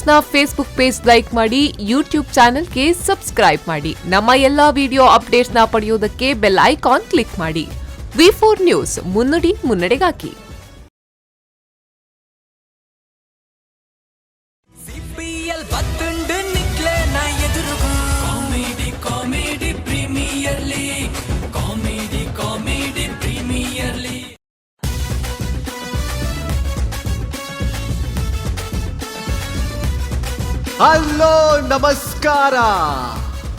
News ನ Facebook page like ಮಾಡಿ, YouTube ಚಾನೆಲ್ಗೆ ಸಬ್ಸ್ಕ್ರೈಬ್ ಮಾಡಿ. ನಮ್ಮ ಎಲ್ಲಾ ವಿಡಿಯೋ ಅಪ್ಡೇಟ್ಸ್ ನ ಪಡೆಯುವುದಕ್ಕೆ ಬೆಲ್ ಐಕಾನ್ ಕ್ಲಿಕ್ ಮಾಡಿ. ವಿ ಫೋರ್ ನ್ಯೂಸ್, ಮುನ್ನುಡಿ ಮುನ್ನಡೆಗಾಗಿ. ಸಿಪಿಎಲ್ ಬತ್ತುಂಡು ನಿಕ್ಲೆ ನ ಎದುರುಗು. Comedy comedy premier league, comedy comedy premier league. Hello, ನಮಸ್ಕಾರ.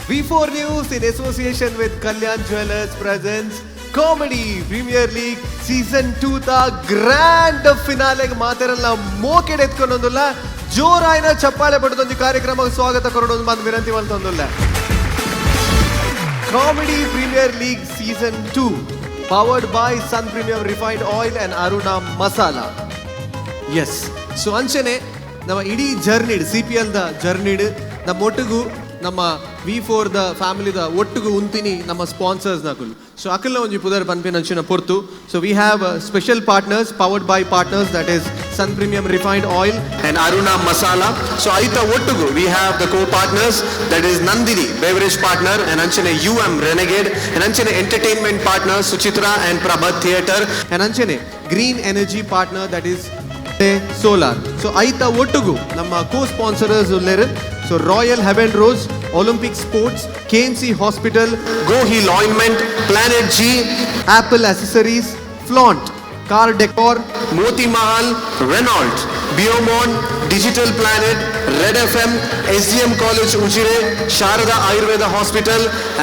V4 News in association with Kalyan Jewellers presents Comedy Premier League Season 2 the grand ಫಿನಾಲೆಗೆ ಮಾತೆರೆಲ್ಲ ಮೋಕೆಡ್ ಎತ್ಕೊಂಡೊಂದುಲ್ಲ. ಜೋರಾಯಿನ ಚಪ್ಪಾಳೆ ಪಡೆದೊಂದು ಕಾರ್ಯಕ್ರಮ ಸ್ವಾಗತ ಕೊರಡೊಂದು ಬಂದು ವಿನಂತಿ ಮಲ್ತೊಂದುಲ್ಲ. Comedy Premier League Season 2, powered by Sun Premium Refined Oil and Aruna Masala. Yes, so ಅಂಚನೆ ನಮ್ಮ ಇಡೀ ಜರ್ನಿಡ್, CPL the ಜರ್ನಿಡ್ ನಮ್ಮ ಒಟ್ಟಿಗೂ, ನಮ್ಮ ವಿ ಫೋರ್ the ಫ್ಯಾಮಿಲಿದ ಒಟ್ಟಿಗೂ ಉಂತಿನಿ ನಮ್ಮ ಸ್ಪಾನ್ಸರ್ಸ್ ನಕುಲ್. ಸೊ ಅಕಲ್ನ ಒಂಜಿ ಪುದರ್ ಪನ್ಪಿನ ಅಂಚಿನ ಪೊರ್ತು. So we have special partners, powered by partners, that is Sun Premium Refined Oil and Aruna Masala. So ಐತ ಒಟ್ಟುಗು we have the co partners, that is Nandini beverage partner and ಅಂಚನೆ ಯು ಎಂ ರೆನೆಗೇಡ್ ಅಂಡ್ ಅಂಚನೆ entertainment partner Suchitra and Prabhat theatre and ಅಂಚನೆ green energy partner, that is solar. So ಐತ ಒಟ್ಟುಗು ನಮ್ಮ co sponsors ಉಲ್ಲೇರು. So royal heaven rose, Olympic sports, KMC hospital, go heal ointment, planet G, apple accessories, flaunt car decor, Moti Mahal, Renault, ಬಿಯೋಮಾನ್, digital planet, red F M, S D M college Ujire, Sharada Ayurveda hospital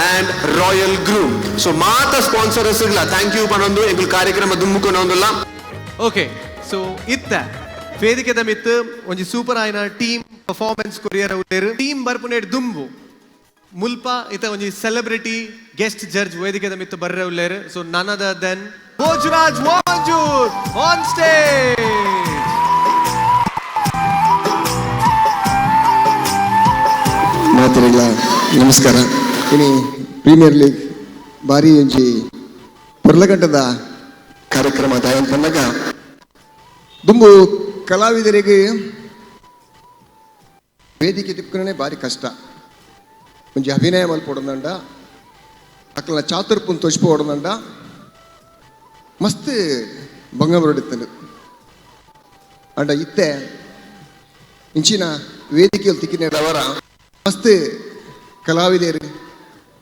and royal groom. So ಮಾತ sponsors thank you ಪನೊಂದು ಎಂಕುಲ್ ಕಾರ್ಯಕ್ರಮ ದುಮ್ಮುಕೊನೊಂದುಲ್ಲ. Okay, so ಇತ್ತ ವೇದಿಕೆದ ಮಿತ್ತು ಒಂಜಿ super ಆಯ್ನ ಟೀಮ್ ಪರ್ಫಾರ್ಮೆನ್ಸ್ ಕೊರಿಯರ್ ಉಲ್ಲೇರು. ಟೀಮ್ ಬರ್ಪುನೇಟ್ ದುಂಬು ಮುಲ್ಪ ಇತ ಒಂಜಿ ಸೆಲೆಬ್ರಿಟಿ ಗೆಸ್ಟ್ ಜಡ್ಜ್ ವೇದಿಕೆದ ಮಿತ್ತು ಬರ್ರೆ ಉಲ್ಲೇರು. ಸೊ ನನ್ other then Bhojraj Vamanjoor on stage. ಮಾತೆರೆಗ್ಲ ನಮಸ್ಕಾರ. ಇನಿ ಪ್ರೀಮಿಯರ್ ಲೀಗ್ ಬಾರಿ ಒಂಜಿ ಪೊರ್ಲಗಂಟದ ಕಾರ್ಯಕ್ರಮ. ದಾಯನ್ ಪನ್ನಗ ದುಂಬು ಕಲಾವಿದರಿಗೆ ವೇದಿಕೆ ತಿಕ್ಕುನೇ ಬಾರಿ ಕಷ್ಟ. ಒಂಜಿ ಅಭಿನಯ ಮಲ್ಪೊಡಂದಂಡ, ಅಕ್ಲನ ಚಾತುರ್ಪುನ್ ತೋಜ್ಪೊಡಂದಂಡ ಮಸ್ತ್ ಬಂಗ ಬರಡಿತ್ತಂಡು. ಅಂಡ ಇತ್ತೆ ಇಂಚಿನ ವೇದಿಕೆಯಲ್ಲಿ ತಿಕ್ಕಿನವರ ಮಸ್ತ್ ಕಲಾವಿದರು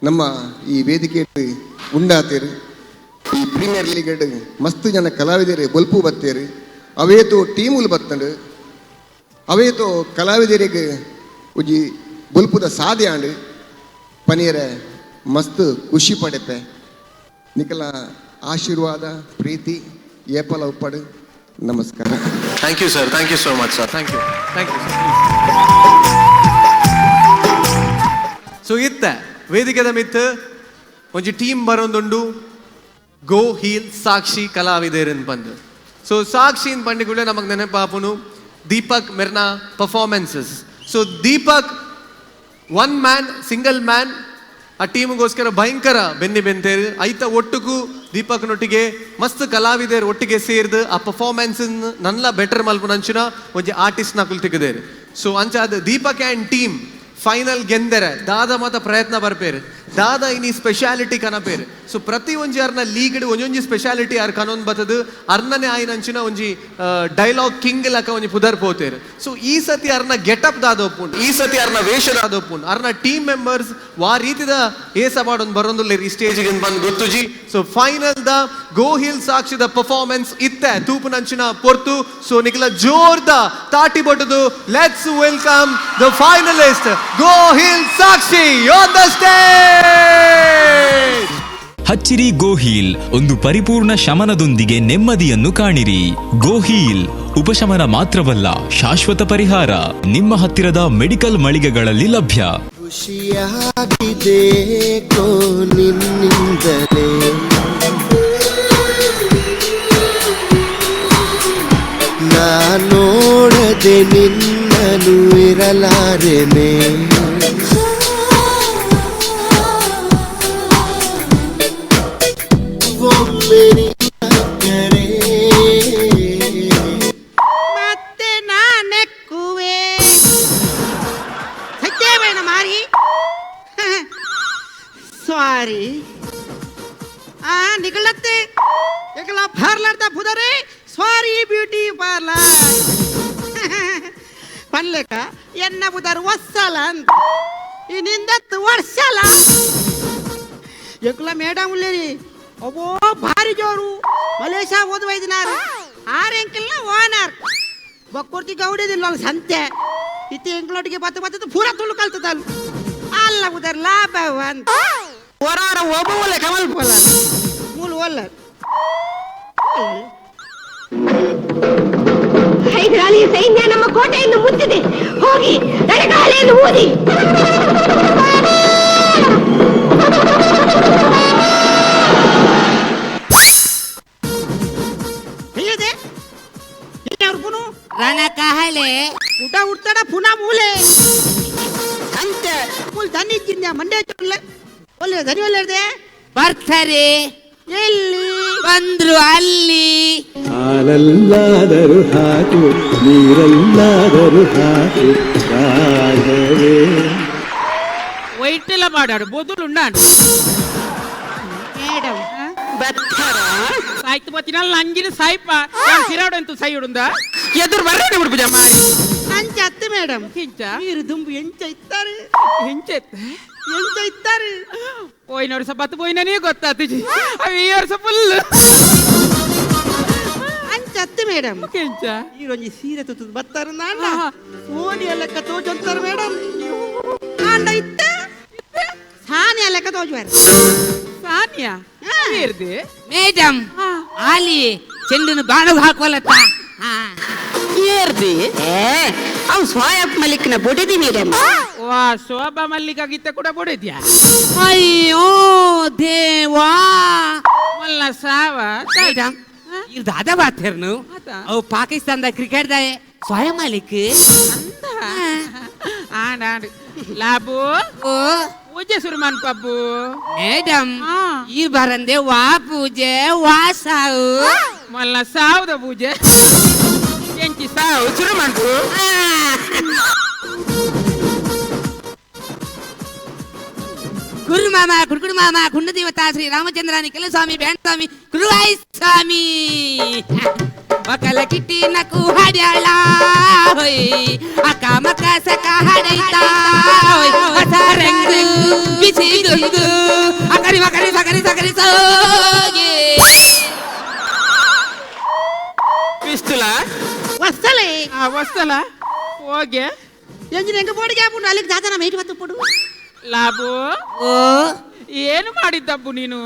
ನಮ್ಮ ಈ ವೇದಿಕೆ ಉಂಡಾತೇರು. ಈ ಪ್ರೀಮಿಯರ್ ಲೀಗ್ ಮಸ್ತ್ ಜನ ಕಲಾವಿದರು ಬೊಲ್ಪು ಬತ್ತೇರು. ಅವೇತೋ ಟೀಮುಲು ಬತ್ತಂಡು, ಅವೇತೋ ಕಲಾವಿದರಿಗೆ ಒಂಜಿ ಬೊಲ್ಪುದ ಸಾದೆ ಆಂಡ್ ಪನಿಯರೆ ಮಸ್ತ್ ಖುಷಿ ಪಡೆಪೆ. ನಿಕಲ ಆಶೀರ್ವಾದ, ಪ್ರೀತಿ ಏಪಲ ಉಪ್ಪಡು. ನಮಸ್ಕಾರ. Thank you sir, thank you so much sir. Thank you, thank you sir. So ಇತ್ತ ವೇದಿಕೆದ ಮಿತ್ತು ಒಂಜಿ ಟೀಮ್ ಬರೋಂದುಂಡು, ಗೋ ಹೀಲ್ ಸಾಕ್ಷಿ ಕಲಾವಿದೇರನ್ ಬಂದು. ಸೊ ಸಾಕ್ಷಿ ಪಂಡಿ ಕೂಡ ನಮಗ್ ನೆನಪಾಪುನು Deepak ಮೆರ್ನ performances. So Deepak one man, single man, ಆ ಟೀಮ್ಗೋಸ್ಕರ ಭಯಂಕರ ಬೆನ್ನಿ ಬೆಂತೇರು. ಐತ ಒಟ್ಟುಕು ದೀಪಕ್ನೊಟ್ಟಿಗೆ ಮಸ್ತ್ ಕಲಾವಿದರು ಒಟ್ಟಿಗೆ ಸೇರ್ದು ಆ ಪರ್ಫಾರ್ಮೆನ್ಸ್ ನನ್ಲ ಬೆಟರ್ ಮಲ್ಪುನಂಚಿನ ಒಂಜಿ ಆರ್ಟಿಸ್ಟ್ ನಕುಲ್ ತಿಕ್ಕದೇರು. ಸೊ ಅಂಚಾದ ದೀಪಕ್ ಆ್ಯಂಡ್ ಟೀಮ್ ಫೈನಲ್ ಗೆಂದರೆ ದಾದ ಮಾತ ಪ್ರಯತ್ನ ಬರ್ಪೇರು, ದಾದ ಇನಿ ಸ್ಪೆಷಾಲಿಟಿ ಕನಪೇರು. ಸೊ ಪ್ರತಿ ಒಂಜಿ ಅರ್ನ ಲೀಗ್ ಒಂಜೊಂಜಿ ಸ್ಪೆಷಾಲಿಟಿ ಆರ್ ಕನೊಂದು ಬತ್ತದು. ಅರ್ನನೆ ಆಯಿನಂಚಿನ ಒಂಜಿ ಡೈಲಾಗ್ ಕಿಂಗ್ ಲಕ ಒಂಜಿ ಪುದರ್ ಪೋತೇರು. ಸೊ ಈ ಸತಿ ಅರ್ನ ಗೆಟಪ್ ದಾದ ಒಪ್ಪುಂಡು, ಈ ಸತಿ ಅರ್ನ ವೇಷ ದಾದ ಒಪ್ಪುಂಡು, ಅರ್ನ ಟೀಮ್ ಮೆಂಬರ್ಸ್ ವಾ ರೀತಿದ ಏಸ ಮಾಡೋದು ಬರೋದಿಲ್ಲ ಈ ಸ್ಟೇಜ್ಗೆ ಬಂದು ಗೊತ್ತುಜಿ. ಸೊ ಫೈನಲ್ the ಗೋಹಿಲ್ ಸಾಕ್ಷಿದ ಪರ್ಫಾರ್ಮೆನ್ಸ್ ಇತ್ತೆ ತೂಪುನಂಚಿನ ಪೊರ್ತು. ಸೊ ನಿಖಲ ಜೋರ್ದ ತಾಟಿ ಬೊಟ್ಟದು let's welcome the finalist, Gohil Sakshi, on the stage. ಹಚ್ಚಿರಿ ಗೋಹೀಲ್, ಒಂದು ಪರಿಪೂರ್ಣ ಶಮನದೊಂದಿಗೆ ನೆಮ್ಮದಿಯನ್ನು ಕಾಣಿರಿ. ಗೋಹೀಲ್ ಉಪಶಮನ ಮಾತ್ರವಲ್ಲ, ಶಾಶ್ವತ ಪರಿಹಾರ. ನಿಮ್ಮ ಹತ್ತಿರದ ಮೆಡಿಕಲ್ ಮಳಿಗೆಗಳಲ್ಲಿ ಲಭ್ಯ. ಖುಷಿಯಾಗಿದೆ ಕೋ ನಿನ್ನಿಂದಲೇ. ನಾ ನೋಡದೆ ನಿನ್ನನು ಇರಲಾರೆನೆ. ಒಮ್ಮೆ ನಿನ್ನ ಕರೆ ಮತ್ತೆ ನಾನೆಕ್ಕುವೆ. ಸಾರಿ ಆ ನಿಗಳತ್ತೆ ಎಕಲ ಪಾರ್ಲರ್ the ಪುದರೆ ಸಾರಿ ಬ್ಯೂಟಿ ಪಾರ್ಲರ್ ಪನ್ಲೆಕ ಎನ್ನ ಬುದರ್ ವಸ್ಸಲ ಅಂತ ಇನ್ನಿಂದತ್ತು ವರ್ಷಲ ಎಂಕುಲ ಮೇಡಮ್ ಉಳ್ಳೇರಿ ಅಬ್ಬೋ ಭಾರಿ ಜೋರು ಮಲೇಷ್ಯಾ ಓದುವ ಇದಿನಾರು ಆರ್ ಎಂಕಿಲ್ಲ ಓನರ್ ಬಕ್ಕೊರ್ತಿ ಗೌಡಿದಿಲ್ಲ ಅಲ್ಲಿ ಸಂತೆ ಇತ್ತಿ ಎಂಕ್ಲೊಟ್ಟಿಗೆ ಬತ್ತ ಬತ್ತದ ಪೂರ ತುಳು ಕಲ್ತದಲ್ಲ ಅಲ್ಲ ಉದರ್ ಲಾಭ ಅಂತ ಹೊರಾರ ಒಬ್ಬ ಕಮಲ್ ಪೋಲ ಮೂಲ ಒಲ್ಲ. ಹೈದರಾಲಿ ಸೈನ್ಯ ನಮ್ಮ ಕೋಟೆಯನ್ನು ಮುತ್ತಿದೆ. ಹೋಗಿ ರಣಗಾಲೆಯನ್ನು ಊದಿ. ಹೇಗಿದೆ ಪುನು ರಣಕಹಳೆ ಊಟ ಉಡ್ತಾಡ ಪುನಃ ಮೂಲೆ ಅಂತೆ ಮೂಲ ದನಿ ಇದ್ದಿದ್ದ ಮಂಡ್ಯ ಒಳ್ಳೆ ದನಿ ಒಳ್ಳೆದೆ ಬರ್ತಾರೆ. ಎಲ್ಲಿ ಬಂದ್ರು ಅಲ್ಲಿ. ಹಾಲಲ್ಲಾದರೂ ಹಾಕು, ನೀರಲ್ಲಾದರೂ ಹಾಕು, ರಾಘವೇ. ವೈಟೆಲ್ಲ ಮಾಡಾಡು ಬೊದುಲು ಉಂಡಾಡು. ಮೇಡಮ್ ಸಾಯ್ತು ಬತ್ತಿನಲ್ಲ ಅಂಜಿನ ಸಾಯ್ಪ ತಿರಾಡು ಅಂತೂ ಸೈಯುಡುಂದ ಎದುರು ಬರ್ರೆ ಬಿಡ್ಪುಜ ಮಾರಿ. ಅಂಚ ಅತ್ತೆ ಮೇಡಮ್ ಹಿಂಚ ನೀರು ದುಂಬು ಎಂಚ ಇತ್ತಾರೆ ಹಿಂಚೆತ್ತ ಎಂಚ ಇತ್ತಾರೆ ಪೋಯಿನ ವರ್ಷ ಬತ್ತು ಪೋಯಿನೇ ಗೊತ್ತಾತು ಅವು ಈ ವರ್ಷ ಫುಲ್ ಅಂಚ ಅತ್ತೆ ಮೇಡಮ್ ಕೆಂಚ ಈರೊಂಜಿ ಸೀರೆ ತುತ್ತು ಬತ್ತಾರ ನಾಂಡ ಸೋನಿಯ ಲೆಕ್ಕ ತೋಜಂತಾರೆ ಮೇಡಮ್. ಆಂಡ ಇತ್ತ ಸಾನಿಯ ಲೆಕ್ಕ ತೋಜುವಾರ. ಸಾನಿಯಾ ಏರ್ದೆ ಮೇಡಮ್ ಆಲಿ ಚೆಂಡನ್ನು ಬಾಣಗ್ ಹಾಕುವಲ್ಲತ್ತ. ಏರ್ದಿ ಅವು ಸೋಯಬ್ ಮಲಿಕ್ನ ಬೊಡಿದಿ ಮೇಡಮ್. ವಾ ಶೋಭಾ ಮಲ್ಲಿಕ ಗೀತ ಕೂಡ ಬೊಡಿದ್ಯಾ? ಅಯ್ಯೋ ದೇವಾ ಮಲ್ಲ ಸಾವ ಮೇಡಮ್ ಇರ್ ದಾದಾ ಬಾತೇರ್ನು ಅವು ಪಾಕಿಸ್ತಾನದ ಕ್ರಿಕೆಟ್ ದಾಯೆ ಸೋಯಬ್ ಮಲಿಕ್. ಆಂಡ್ ಆಂಡ್ ಲಾಬು ಓ ಪೂಜೆ ಸುರುಮಾನ್ ಪಬ್ಬು ಮೇಡಮ್ ಈ ಬರಂದೆ ವಾ ಪೂಜೆ ವಾ ಸಾವು ಮಲ್ಲ ಸಾವುದ ಪೂಜೆ ಎಂಚಿ ಸಾವು ಸುರುಮಾನ್ಪು. ಗುರು ಮಾಮ ಕುಡುಕುಡು ಮಾಮ ಕುಂಡದೇವತಾ ಶ್ರೀ ರಾಮಚಂದ್ರ ನಿಖಿಲ ಸ್ವಾಮಿ ಬ್ಯಾಂಡ್ ಸ್ವಾಮಿ ಗುರುವಾಯ ಸ್ವಾಮಿ ಒಕಲ ಕಿಟ್ಟಿ ನಕು ಹಾಡ್ಯಾಳ ಹೊಯ್ ಅಕ್ಕ ಮಕ್ಕ ಸಕ ಹಾಡೈತಾ ಹೊಯ್ ಹೊಸ ರಂಗು ಬಿಸಿ ಗುಂಗು ಅಕರಿ ಮಕರಿ ಸಕರಿ ಸಕರಿ ಸೋಗೆ ಪಿಸ್ತುಲ ವಸ್ತಲೆ ವಸ್ತಲ ಹೋಗೆ ಎಂಜಿನ ಹೆಂಗ ಬೋಡಿಗೆ ಹಾಪುಂಡು ಅಲ್ಲಿಗೆ ದಾದನ ಮೇಟ್ ಬತ್ತು ಪುಡು. ಲಾಬು ಓ ಏನು ಮಾಡಿದ್ದಬ್ಬು ನೀನು?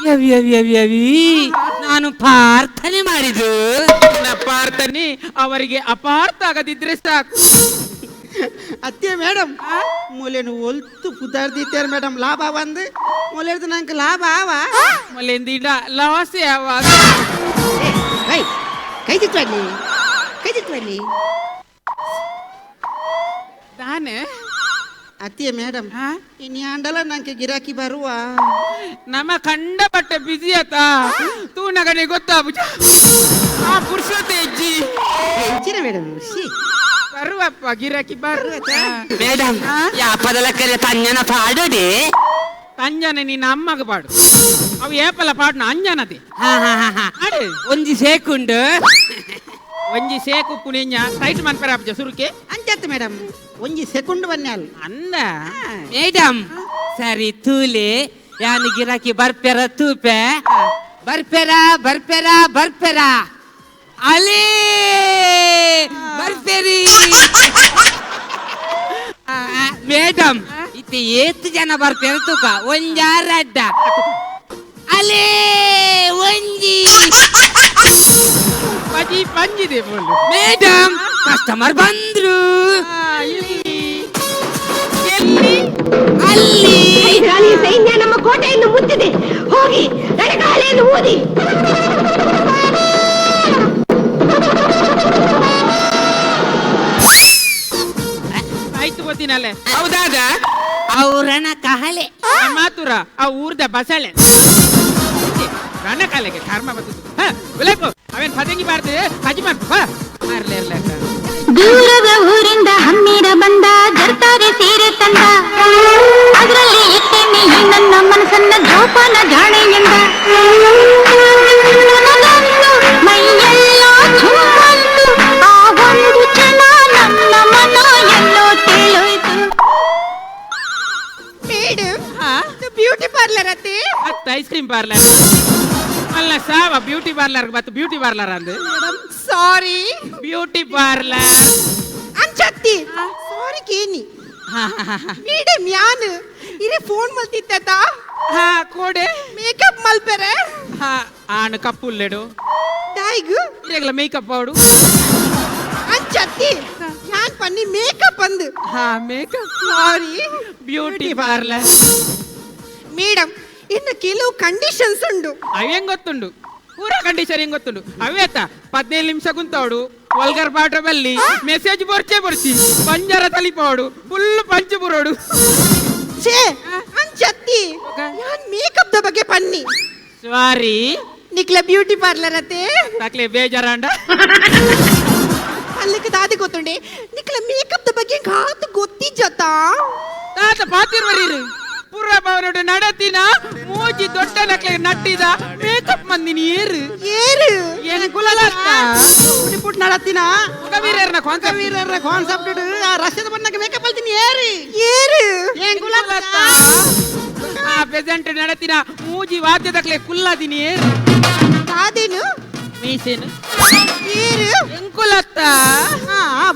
ಯವಿ ಯವಿ ಯವಿ ಯವಿ ನಾನು ಪ್ರಾರ್ಥನೆ ಮಾಡಿದ್ದು. ನನ್ನ ಪ್ರಾರ್ಥನೆ ಅವರಿಗೆ ಅಪಾರ್ಥ ಆಗದಿದ್ರೆ ಸಾಕು. ಅತ್ತೆ ಮೇಡಮ್ ಮೂಲೇನು ಒಲ್ತು ಪುದಾರ್ದಿತ್ಯಾರ ಮೇಡಮ್ ಲಾಭ ಬಂದು ಮೂಲೇದು ನಂಗೆ ಲಾಭ ಆವ ಮೊಲೆಂದಿಡ ಲಾಸೆ ಆವ. ಕೈ ಕೈ ತಿತ್ವಲ್ಲಿ ಕೈ ತಿತ್ವಲ್ಲಿ ತಾನೇ ಅತ್ತೆ ಮೇಡಮ್ ಇನ್ಯಾಂಡಲ ನಂಗೆ ಗಿರಾಕಿ ಬರುವ ನಮ್ಮ ಕಂಡ ಬಟ್ಟೆ ಬಿಸಿ ಆತ ತೂನಗನೆ ಗೊತ್ತಾಬುಜ ಆ ಪುರುಷತೆ ಹೆಜ್ಜಿ ಹೆಂಚಿನ ಮೇಡಮ್ ಬರುವಪ್ಪ ಗಿರಾಕಿ ಬರುವ. ಮೇಡಮ್ ಯಾಪದಲಕ್ಕರೆ ತಂಜನ ಪಾಡುದೆ. ತಂಜನ ನಿನ್ನ ಅಮ್ಮಗ ಪಾಡು ಅವು ಏಪಲ ಪಾಡ್ನ ಅಂಜನದೆ. ಒಂಜಿ ಸೇಕುಂಡು ಒಂಜಿ ಸೇಕು ಪುಣಿಂಜ ಟೈಟ್ ಮನ್ಪರ ಸುರುಕೆ ಅಂಚತ್ತು ಮೇಡಮ್ ಒಂಜಿ ಸೆಕೆಂಡ್ ಬನ್ಯಾಲ್ ಅಂದ ಮೇಡಮ್ ಸರಿ ತೂಲೆ ಯಾನು ಗಿರಾಕಿ ಬರ್ಪೆರ ತೂಪೆ ಬರ್ಪೆರ ಬರ್ಪೆರ ಬರ್ಪೆರ ಅಲೇ ಬರ್ಪೆರಿ ಮೇಡಮ್ ಇತ್ತೆ ಏತ್ ಜನ ಬರ್ಪೆರ ತೂಕ ಒಂಜಾರ ಅಡ್ಡ ಅಲೇ ಒಂಜಿ ಪಜಿ ಪಂಜಿದೆ ಬೋಲು ಮೇಡಮ್ ಕಸ್ಟಮರ್ ಬಂದ್ರು ಎಲ್ಲಿ ಅಲ್ಲಿ. ಹೈದರಾಲಿ ಸೈನ್ಯ ನಮ್ಮ ಕೋಟೆಯನ್ನು ಮುತ್ತಿದೆ. ಹೋಗಿ ರಣಗಾಲೆಯನ್ನು ಊದಿ. ಆಯ್ತು ಗೊತ್ತಿನಲ್ಲೇ ಹೌದಾದ ಅವರಣ ಕಹಳೆ ಮಾತುರ ಆ ಊರ್ದ ಬಸಳೆ ರಣಕಾಲೆಗೆ ಕರ್ಮ ಬರ್ತದೆ. ಅವೇನ್ ಪದಂಗಿ ಬಾರ್ದು ಕಜಿ ಮಾಡ್ತು ಮಾರ್ಲೆ ಇರ್ಲಕ್ಕ. ದೂರದ ಊರಿಂದ ಹಮ್ಮಿರ ಬಂದ ಜರ್ತಾರೆ ಸೀರೆ ತಂದ ಅದರಲ್ಲಿ ಇಟ್ಟೆನೆ ಈ ನನ್ನ ಮನಸ್ಸನ್ನ. ಐಸ್ ಕ್ರೀಮ್ ಪಾರ್ಲರ್ ಅಲ್ಲ ಸಾವ ಬ್ಯೂಟಿ ಪಾರ್ಲರ್ ಬತ್ತು ಬ್ಯೂಟಿ ಪಾರ್ಲರ್ ಅಂದು ಸಾರಿ ಬ್ಯೂಟಿ ಪಾರ್ಲರ್ ಅಂಚತ್ತಿ ಸಾರಿ ಕೇನಿ ಮೇಡಮ್ ಯಾನ್ ಇರೆ ಫೋನ್ ಮಲ್ತಿತ್ತ ಹಾ ಕೋಡೆ ಮೇಕಪ್ ಮಲ್ಪೆರೆ ಹಾ ಆನು ಕಪ್ಪುಲ್ಲೆಡು ದಾಯಿಗು ಇರೆಗ್ಲ ಮೇಕಪ್ ಆಡು ಅಂಚತ್ತಿ ಯಾನ್ ಪನ್ನಿ ಮೇಕಪ್ ಅಂದು ಹಾ makeup sorry beauty parlour madam ಇನ್ನು ಕೆಲವು ಕಂಡೀಷನ್ಸ್ ಉಂಡು ಅವೇಂ ಗೊತ್ತುಂಡು ಪೂರ ಕಂಡೀಷನ್ ಹೆಂಗ್ ಗೊತ್ತುಂಡು ಅವೇತ 15 ನಿಮಿಷ ಕುಂತವಡು ವಲ್ಗರ್ ಪಾಠ ಬಲ್ಲಿ ಮೆಸೇಜ್ ಬೊರ್ಚೆ ಬೊರ್ಚಿ ಪಂಜರ ತಲಿಪಾಡು ಫುಲ್ ಪಂಚು ಬುರೋಡು ಛೇ ಅಂಚತ್ತಿ ಯಾನ್ ಮೇಕಪ್ the ಬಗ್ಗೆ ಪನ್ನಿ ಸಾರಿ ನಿಕ್ಲ ಬ್ಯೂಟಿ ಪಾರ್ಲರ್ ಅತೆ ತಕ್ಲೆ ಬೇಜಾರಾಂಡ ಅಲ್ಲಿಗೆ ದಾದಿ ಗೊತ್ತುಂಡೆ ನಿಕ್ಲ ಮೇಕಪ್ the ಬಗ್ಗೆ ಘಾತ್ ಗೊತ್ತಿಜ್ಜತಾ ತಾತ ಪಾತಿರ್ವರೀರು ಪುರ ಭವನೋಡು ನಡತಿನ ಮೂಜಿ ದೊಡ್ಡ ನಕ್ಲೆ ನಟ್ಟಿದ ಮೇಕಪ್ ಮಂದಿನಿ ಏರು ಏರು ಏನ್ ಕುಲಲತ್ತ ಪುಟ್ ನಡತಿನ ವೀರರ್ನ ಕಾನ್ಸೆಪ್ಟ್ ವೀರರ್ನ ಕಾನ್ಸೆಪ್ಟ್ ಆ ರಷ್ಯಾದ ಬಣ್ಣಕ್ಕೆ ಮೇಕಪ್ ಅಲ್ತಿನಿ ಏರು ಏರು ಏನ್ ಕುಲಲತ್ತ ಆ ಪ್ರೆಸೆಂಟ್ ನಡತಿನ ಮೂಜಿ ವಾದ್ಯದಕ್ಲೆ ಕುಲ್ಲದಿನಿ ಏರು ದಾದೇನು ಮೀಸೇನು ಏರು ಎಂಕುಲತ್ತ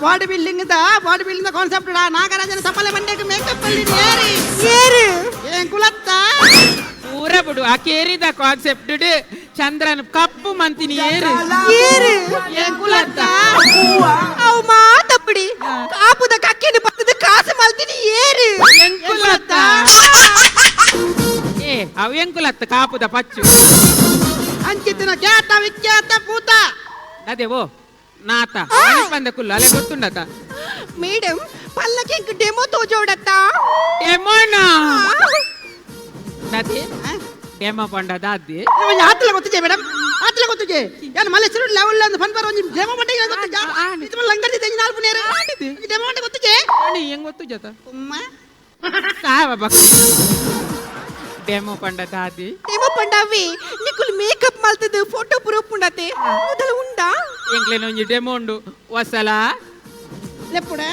body building the body building concept ನಾಗರಾಜನ ಸಫಲ ಮಂಡ್ಯಕ್ಕೆ ಮೇಕಪ್ ಅಲ್ಲಿ ಏರು ಏರು ಎಂಕುಲತ್ತ ಪೂರ ಬಿಡು ಆ ಕೇರಿದ ಕಾನ್ಸೆಪ್ಟ್ ಚಂದ್ರನ ಕಪ್ಪು ಮಂತಿನಿ ಏರು ಏರು ಎಂಕುಲತ್ತ ಅವು ಮಾತಪ್ಪಡಿ ಕಾಪುದ ಕಕ್ಕಿನ ಬತ್ತದ ಕಾಸು ಮಲ್ತಿನಿ ಏರು ಎಂಕುಲತ್ತ ಏ ಅವು ಎಂಕುಲತ್ತ ಕಾಪುದ ಪಚ್ಚು ಅಂಚಿತ್ತಿನ ಖ್ಯಾತ ವಿಖ್ಯಾತ ಪೂತ ಅದೇವೋ ನಾತ ಬಂದ ಕುಲ್ಲ ಅಲ್ಲೇ ಗೊತ್ತುಂಡತ ಮೇಡಮ್ ಪಲ್ಲಕ್ಕೆ ಇಂಕ ಡೆಮೋ ತೋಜೋಡತ್ತ ಡೆಮೋನಾ ದಾದಿ ಡೆಮೋ ಪಂಡ ದಾದಿ ಆತಲ ಗೊತ್ತಿಜೆ ಮೇಡಮ್ ಆತಲ ಗೊತ್ತಿಜೆ ಯಾನ್ ಮಲೇಶ್ವರ ಲೆವೆಲ್ ಒಂದು ಫನ್ ಬರೋ ಒಂಜಿ ಡೆಮೋ ಪಂಡ ಗೊತ್ತಿಜೆ ಇದು ಲಂಗಡಿ ತೆಂಜಿ ನಾಲ್ಕು ನೇರ ಡೆಮೋ ಪಂಡ ಗೊತ್ತಿಜೆ ಅಣಿ ಹೆಂಗ್ ಗೊತ್ತು ಜತ ಉಮ್ಮ ಸಾವ ಬಕ್ ಡೆಮೋ ಪಂಡ ದಾದಿ ಡೆಮೋ ಪಂಡವಿ ನಿಕುಲ್ ಮೇಕಪ್ ಮಲ್ತದು ಫೋಟೋ ಪ್ರೂಫ್ ಉಂಡತೆ ಮೊದಲು ಉಂಡಾ ಎಂಕ್ಲೇನ ಒಂಜಿ ಡೆಮೋ ಉಂಡು ವಸಲ ಲೆಪ್ಪುಡೆ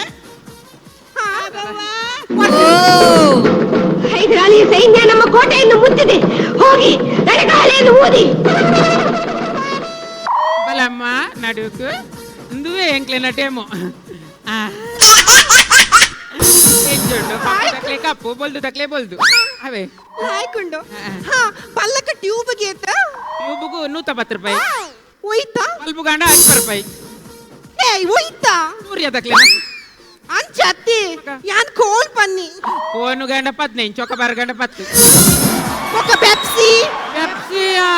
ಹೈದರಾಲಿ ಸೈನ್ಯ ನಮ್ಮ ಕೋಟೆಯನ್ನು ಮುತ್ತಿದೆ ಹೋಗಿ ನಡಗಾಲೆಯನ್ನು ಊದಿ ಬಲಮ್ಮ ನಡುಕು ಇಂದುವೆ ಎಂಕ್ಲೇನ ಡೆಮೋ ಎಂಜುಂಡು ಕಪ್ಪು ತಕ್ಲೆ ಕಪ್ಪು ಬೊಲ್ದು ತಕ್ಲೆ ಬೊಲ್ದು ಅವೇ ಹಾಯ್ಕೊಂಡು ಹಾ ಪಲ್ಲಕ ಟ್ಯೂಬ್ ಗೇತ ಟ್ಯೂಬ್ಗೂ 110 ರೂಪಾಯಿ ಒಯ್ತಾ ಬಲ್ಬು ಗಾಂಡ 5 ರೂಪಾಯಿ ಏಯ್ ಒಯ್ತಾ ಸೂರ್ಯ ತಕ್ಲೆ ಅಂಚತ್ತಿ ಯಾನ್ ಕೋಲ್ ಪನ್ನಿ ಕೋನು ಗಂಡ 15 ಚೊಕಬಾರ ಗಂಡ 10 ఒక ಪೆಪ್ಸಿ ಪೆಪ್ಸಿಯಾ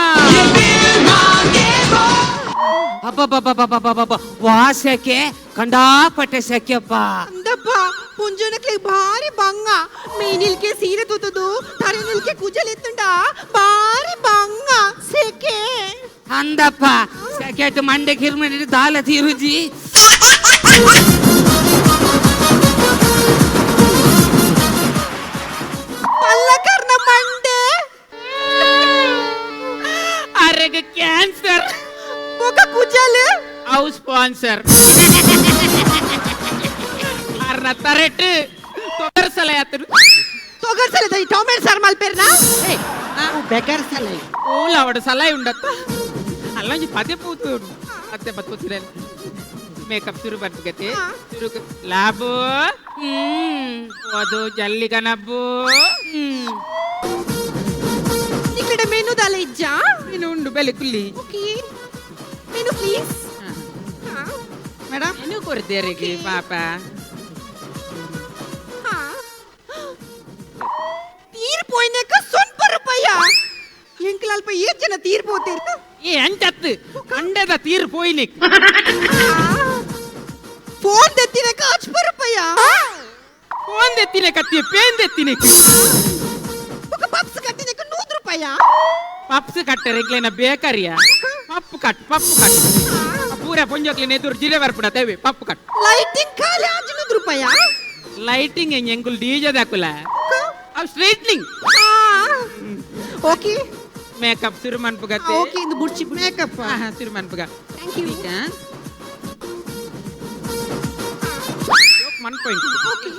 ಅಬ್ಬಬ್ಬಬ್ಬಬ್ಬಬ್ಬಬ್ಬ ವಾಸಕ್ಕೆ ಕಂಡಾಪಟ್ಟೆ ಸೆಕೆಪ್ಪ ಅಂದಪ್ಪ ಪುಂಜನಕ್ಲೆ ಭಾರಿ ಬಂಗ ಮೇನಿಲ್ಕೆ ಸೀರೆ ತೂತದು ತಲೆನಿಲ್ಕೆ ಕುಜಲ್ ಎತ್ತುಂಡ ಭಾರಿ ಬಂಗ ಸೆಕೆ ಅಂದಪ್ಪ ಸೆಕೆಟ್ ಮಂಡೆ ಕಿರ್ಮಡಿ ದಾಲ ತೀರುಜಿ ಪಲ್ಲಕರ್ನ ಮಂಡೆ ಅರೆಗೆ ಕ್ಯಾನ್ಸರ್ ఒక ಕುಜಲ್ ಅವು ಸ್ಪಾನ್ಸರ್ ಅರ್ನ ತರೆಟ್ ತೊಗರ್ಸಲ ಯಾತರು ತೊಗರ್ಸಲ ಟೊಮೆಟೊ ಸಾರ್ ಮಲ್ಪೆರ್ನ ಬೆಕರ್ ಸಲ ಓಲ ಅವಡ ಸಲ ಉಂಡತ್ತ ಅಲ್ಲೊಂಜಿ ಪದೇ ಪೂತು ಅತ್ತೆ ಪತ್ತು ಮೇಕಪ್ ಶುರು ಬರ್ಬೇಕತಿ ಶುರು ಲಾಬು ಅದು ಜಲ್ಲಿ ಕನಬ್ಬು ఇక్కడ మెను దాల ఇజ్జా మెను ಉಂಡು ಬೆಲೆ ಕುಲ್ಲಿ okay menu please madam menu ಕೊಡ್ತೇರಿಗೆ ಪಾಪ ತೀರ್ಪೋಯ್ನಕ ಸ್ವಲ್ಪ ರೂಪಾಯ ಎಂಕಲ್ ಅಲ್ಪ ಏತ್ ಜನ ತೀರ್ಪೋತೇರ್ ಏ ಅಂಚತ್ತು ಕಂಡದ ತೀರ್ ಪೋಯ್ಲಿಕ್ ಫೋನ್ ದೆತ್ತಿನಕ ಅಚ್ಪ ರೂಪಾಯ ಫೋನ್ ದೆತ್ತಿನ ಕತ್ತಿ ಪೇನ್ ದೆತ್ತಿನಕ ఒక ಪಪ್ಸ್ ಕಟ್ಟಿನಕ 100 ರೂಪಾಯ ಪಪ್ಸ್ ಕಟ್ಟರೆ ಇಕ್ಲೇನ ಬೇಕರಿಯ ಪಪ್ಪು ಕಟ್ ಪಪ್ಪು ಕಟ್ ಪೂರ ಪೊಂಜೋಕ್ಲಿನ ಎದುರು ಜಿಲೆ ಬರ್ಪುಡ ತೇವೆ ಪಪ್ಪು ಕಟ್ ಲೈಟಿಂಗ್ ಖಾಲಿ 500 ರೂಪಾಯ ಲೈಟಿಂಗ್ ಹೆಂಗ್ ಎಂಕುಲ್ ಡಿಜೆ ದಾಕುಲ ಅವ್ ಸ್ಟ್ರೈಟ್ನಿಂಗ್ ಓಕೆ ಮೇಕಪ್ ಶುರು ಮನ್ಪುಗತ್ತೆ ಓಕೆ ಇಂದು ಬುಡ್ಚಿ ಮೇಕಪ್ ಶುರು ಮನ್ಪುಗ thank you ಮನ್ಪೊಂಡು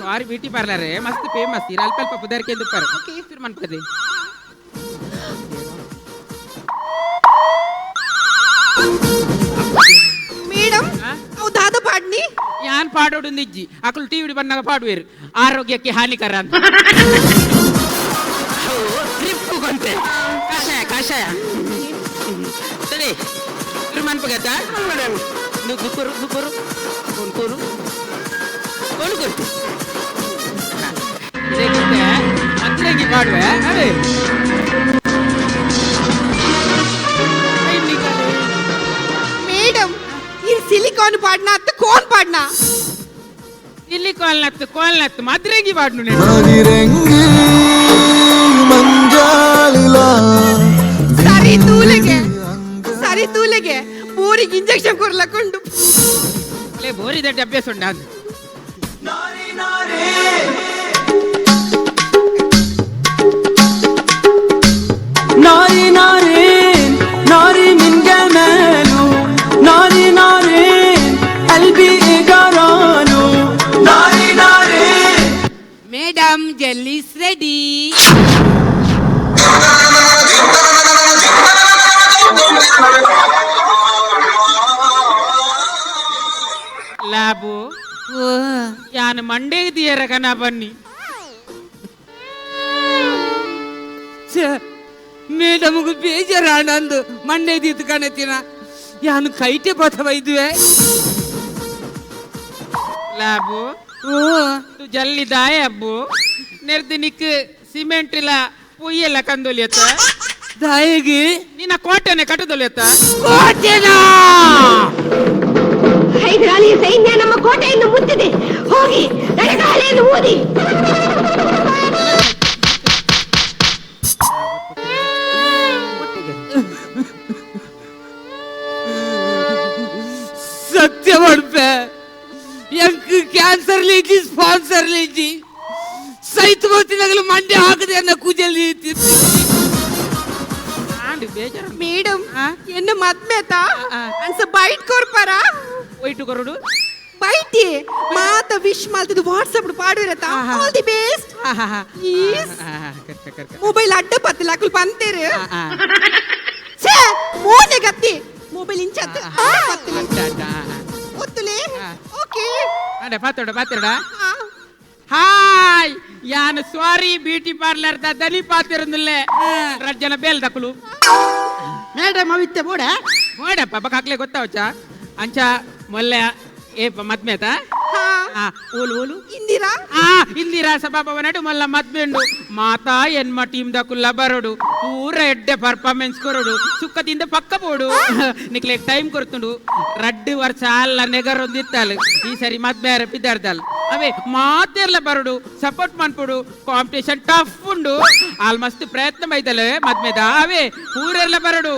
ಸಾರಿ ಬ್ಯೂಟಿ ಪಾರ್ಲರ್ ಮಸ್ತ್ ಫೇಮಸ್ ಇರ ಅಲ್ಪ ಅಲ್ಪ ಪುದರ್ಕೆ ದುಪ್ಪರ್ ಶುರು ಮನ್ಪುಗದೆ ಯಾನ್ ಪಾಡೋಡು ನಿಜ್ಜಿ ಅಕುಲು ಟಿವಿ ಬನ್ನಾಗ ಪಾಡುವೇರು ಆರೋಗ್ಯಕ್ಕೆ ಹಾನಿಕರ ಅಂತ. ಟ್ರಿಪ್ ಕೊಂತೆ ಕಷಾಯ ಕಷಾಯ ಸರಿ ಮನ್ಪಗತ್ತ ನುಗ್ಗುರು ನುಗ್ಗುರು ಕೊನ್ಕೂರು ಕೊನ್ಕೂರು ಮದ್ರೆಂಗಿ ಪಾಡುವೆ. ಅದೇ ಮೇಡಮ್ ಈ ಸಿಲಿಕಾನ್ ಪಾಡ್ನಾ ಅತ್ತ ಕೋನ್ ಪಾಡ್ನಾ? ಸಿಲಿಕಾನ್ ನತ್ತು ಕೋಲ್ ನತ್ತು ಮದ್ರೆಂಗಿ ಪಾಡ್ನು. ಸರಿ ತೂಲೆಗೆ ಸರಿ ತೂಲೆಗೆ ಬೋರಿಗೆ ಇಂಜೆಕ್ಷನ್ ಕೊರ್ಲಕೊಂಡು ಲೇ ಬೋರಿ ದಡ್ಡ ಅಭ್ಯಾಸ ಉಂಡ. ناري نارين ناري من جماله ناري نارين قلبي إجراله ناري نارين. Madam jellies ready. ಲಾಬು ಯಾನು ಮಂಡೇಗೆ ತೀಯರ ಕನ ಬನ್ನಿ. ಮೇಡಮ್ಗೂ ಬೇಜಾರಾನಂದು ಮಂಡೆ ದೀತು ಕಾಣತಿನ ಯಾನು ಕೈಟೆ ಪಥವ ಇದುವೆ. ಲಾಬು ತು ಜಲ್ಲಿ ದಾಯ ಅಬ್ಬು ನೆರ್ದಿನಿಕ್ ಸಿಮೆಂಟ್ ಇಲ್ಲ ಪೊಯ್ಯೆಲ್ಲ ಕಂದೊಲಿಯತ್ತ ದಾಯಿಗೆ ನಿನ್ನ ಕೋಟೆನೆ ಕಟ್ಟದೊಲಿಯತ್ತ. ಕೋಟೆನಾ? ಹೈದರಾಲಿ ಸೈನ್ಯ ನಮ್ಮ ಕೋಟೆಯನ್ನು ಮುತ್ತಿದೆ. ಹೋಗಿ ನಡಗಾಲೆಯನ್ನು ಊದಿ. ಸತ್ಯ ಮಾಡ್ಪೆ ಎಂಕ್ ಕ್ಯಾನ್ಸರ್ ಲೇಜಿ ಸ್ಪಾನ್ಸರ್ ಲೇಜಿ ಸೈತ್ ಬೋತಿನಾಗಲು ಮಂಡೆ ಹಾಕದೆ ಅನ್ನ ಕೂಜಲ್ಲಿ. ಮೇಡಮ್ ಎನ್ನ ಮದ್ಮೇತ ಅನ್ಸ ಬೈಟ್ ಕೊರ್ಪಾರ? ಒಯ್ಟು ಕೊರಡು ಬೈಟಿ ಮಾತ ವಿಶ್ ಮಾಡ್ತಿದ್ದು ವಾಟ್ಸ್ಆಪ್ ಪಾಡುವಿರತ್ತ all the best. Mobile ಅಡ್ಡ ಪತ್ತಿಲ್ಲ ಅಕುಲ್ ಪಂತೇರು ಛೇ ಮೋನೆ ಗತ್ತಿ ಮೊಬೈಲ್ ಇಂಚತ್ ಪತ್ತಿಲ್ಲ ಒತ್ತುಲೆ. ಓಕೆ ಅಡೆ ಪಾತೋಡ ಪಾತೋಡ. ಹಾಯ್ ಯಾನು ಸಾರಿ ಬ್ಯೂಟಿ ಪಾರ್ಲರ್ the ದನಿ ಪಾತಿರುಂದಿಲ್ಲೆ ರಜ್ಜನ ಬೇಲ್ ದಕುಲು. ಮೇಡಮ್ ಅವಿತ್ತೆ ಬೋಡ ಬೋಡಪ್ಪ ಬಕಾಕ್ಲೆ ಗೊತ್ತಾವಚ್ಚ ಅಂಚ ಮೊಲ್ಲೆ ಏಪ ಮದ್ಮೇತ ಓಲು ಓಲು ಇಂದಿರಾ ಇಂದಿರಾ ಸಭಾಭವನಡು ಮೊಲ್ಲ ಮದ್ಮೆಂಡು ಮಾತಾ ಎನ್ಮ ಟೀಮ್ ದಕುಲ್ಲ ಬರೋಡು ಪೂರ ಎಡ್ಡೆ ಪರ್ಫಾರ್ಮೆನ್ಸ್ ಕೊರಡು ಸುಕ್ಕದಿಂದ ಪಕ್ಕ ಬೋಡು ನಿಕ್ಲೆ ಟೈಮ್ ಕೊಡ್ತುಂಡು ರಡ್ಡು ವರ್ಷ ಅಲ್ಲ ನೆಗರೊಂದಿತ್ತಾಲು ಈ ಸರಿ ಮದ್ಮೆ ಪಿದಾರ್ದಲ್ ಅವೇ ಮಾತೆಲ್ಲ ಬರಡು ಸಪೋರ್ಟ್ ಮನ್ಪುಡು ಕಾಂಪಿಟೇಷನ್ ಟಫ್ ಉಂಡು ಆಲ್ಮಸ್ಟ್ ಪ್ರಯತ್ನ ಮೈದಲೆ ಮದ್ಮೆದ ಅವೇ ಪೂರೆಲ್ಲ ಬರಡು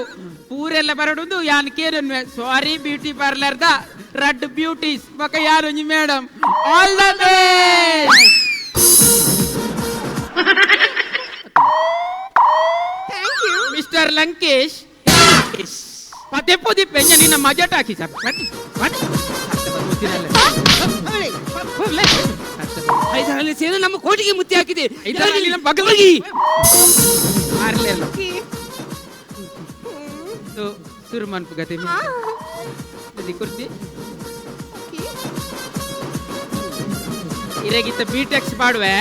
ಪೂರೆಲ್ಲ ಬರಡು ಯಾನ್ ಕೇರನ್ವೆ ಸಾರಿ ಬ್ಯೂಟಿ ಪಾರ್ಲರ್ the ರಡ್ ಬ್ಯೂಟೀಸ್ ಬಕ ಯಾರು madam all the best. Thank you mister Lankesh. ಪದೇ ಪದೇ ಪೆಂಜ ನಿನ್ನ ಮಜಾಟ ಹಾಕಿ ಸರ್. ಹೈದರಾಲಿ ಸೇನೆ ನಮ್ಮ ಕೋಟಿಗೆ ಮುತ್ತಿ ಹಾಕಿದೆ. ಹೈದರಾಲಿ ನಮ್ಮ ಬಗಲಗಿ. ಸುರುಮನ್ ಗತಿ ಕುರ್ತಿ ಇರಗಿತ್ತ ಬಿಟೆಕ್ಸ್ ಪಾಡುವೆ.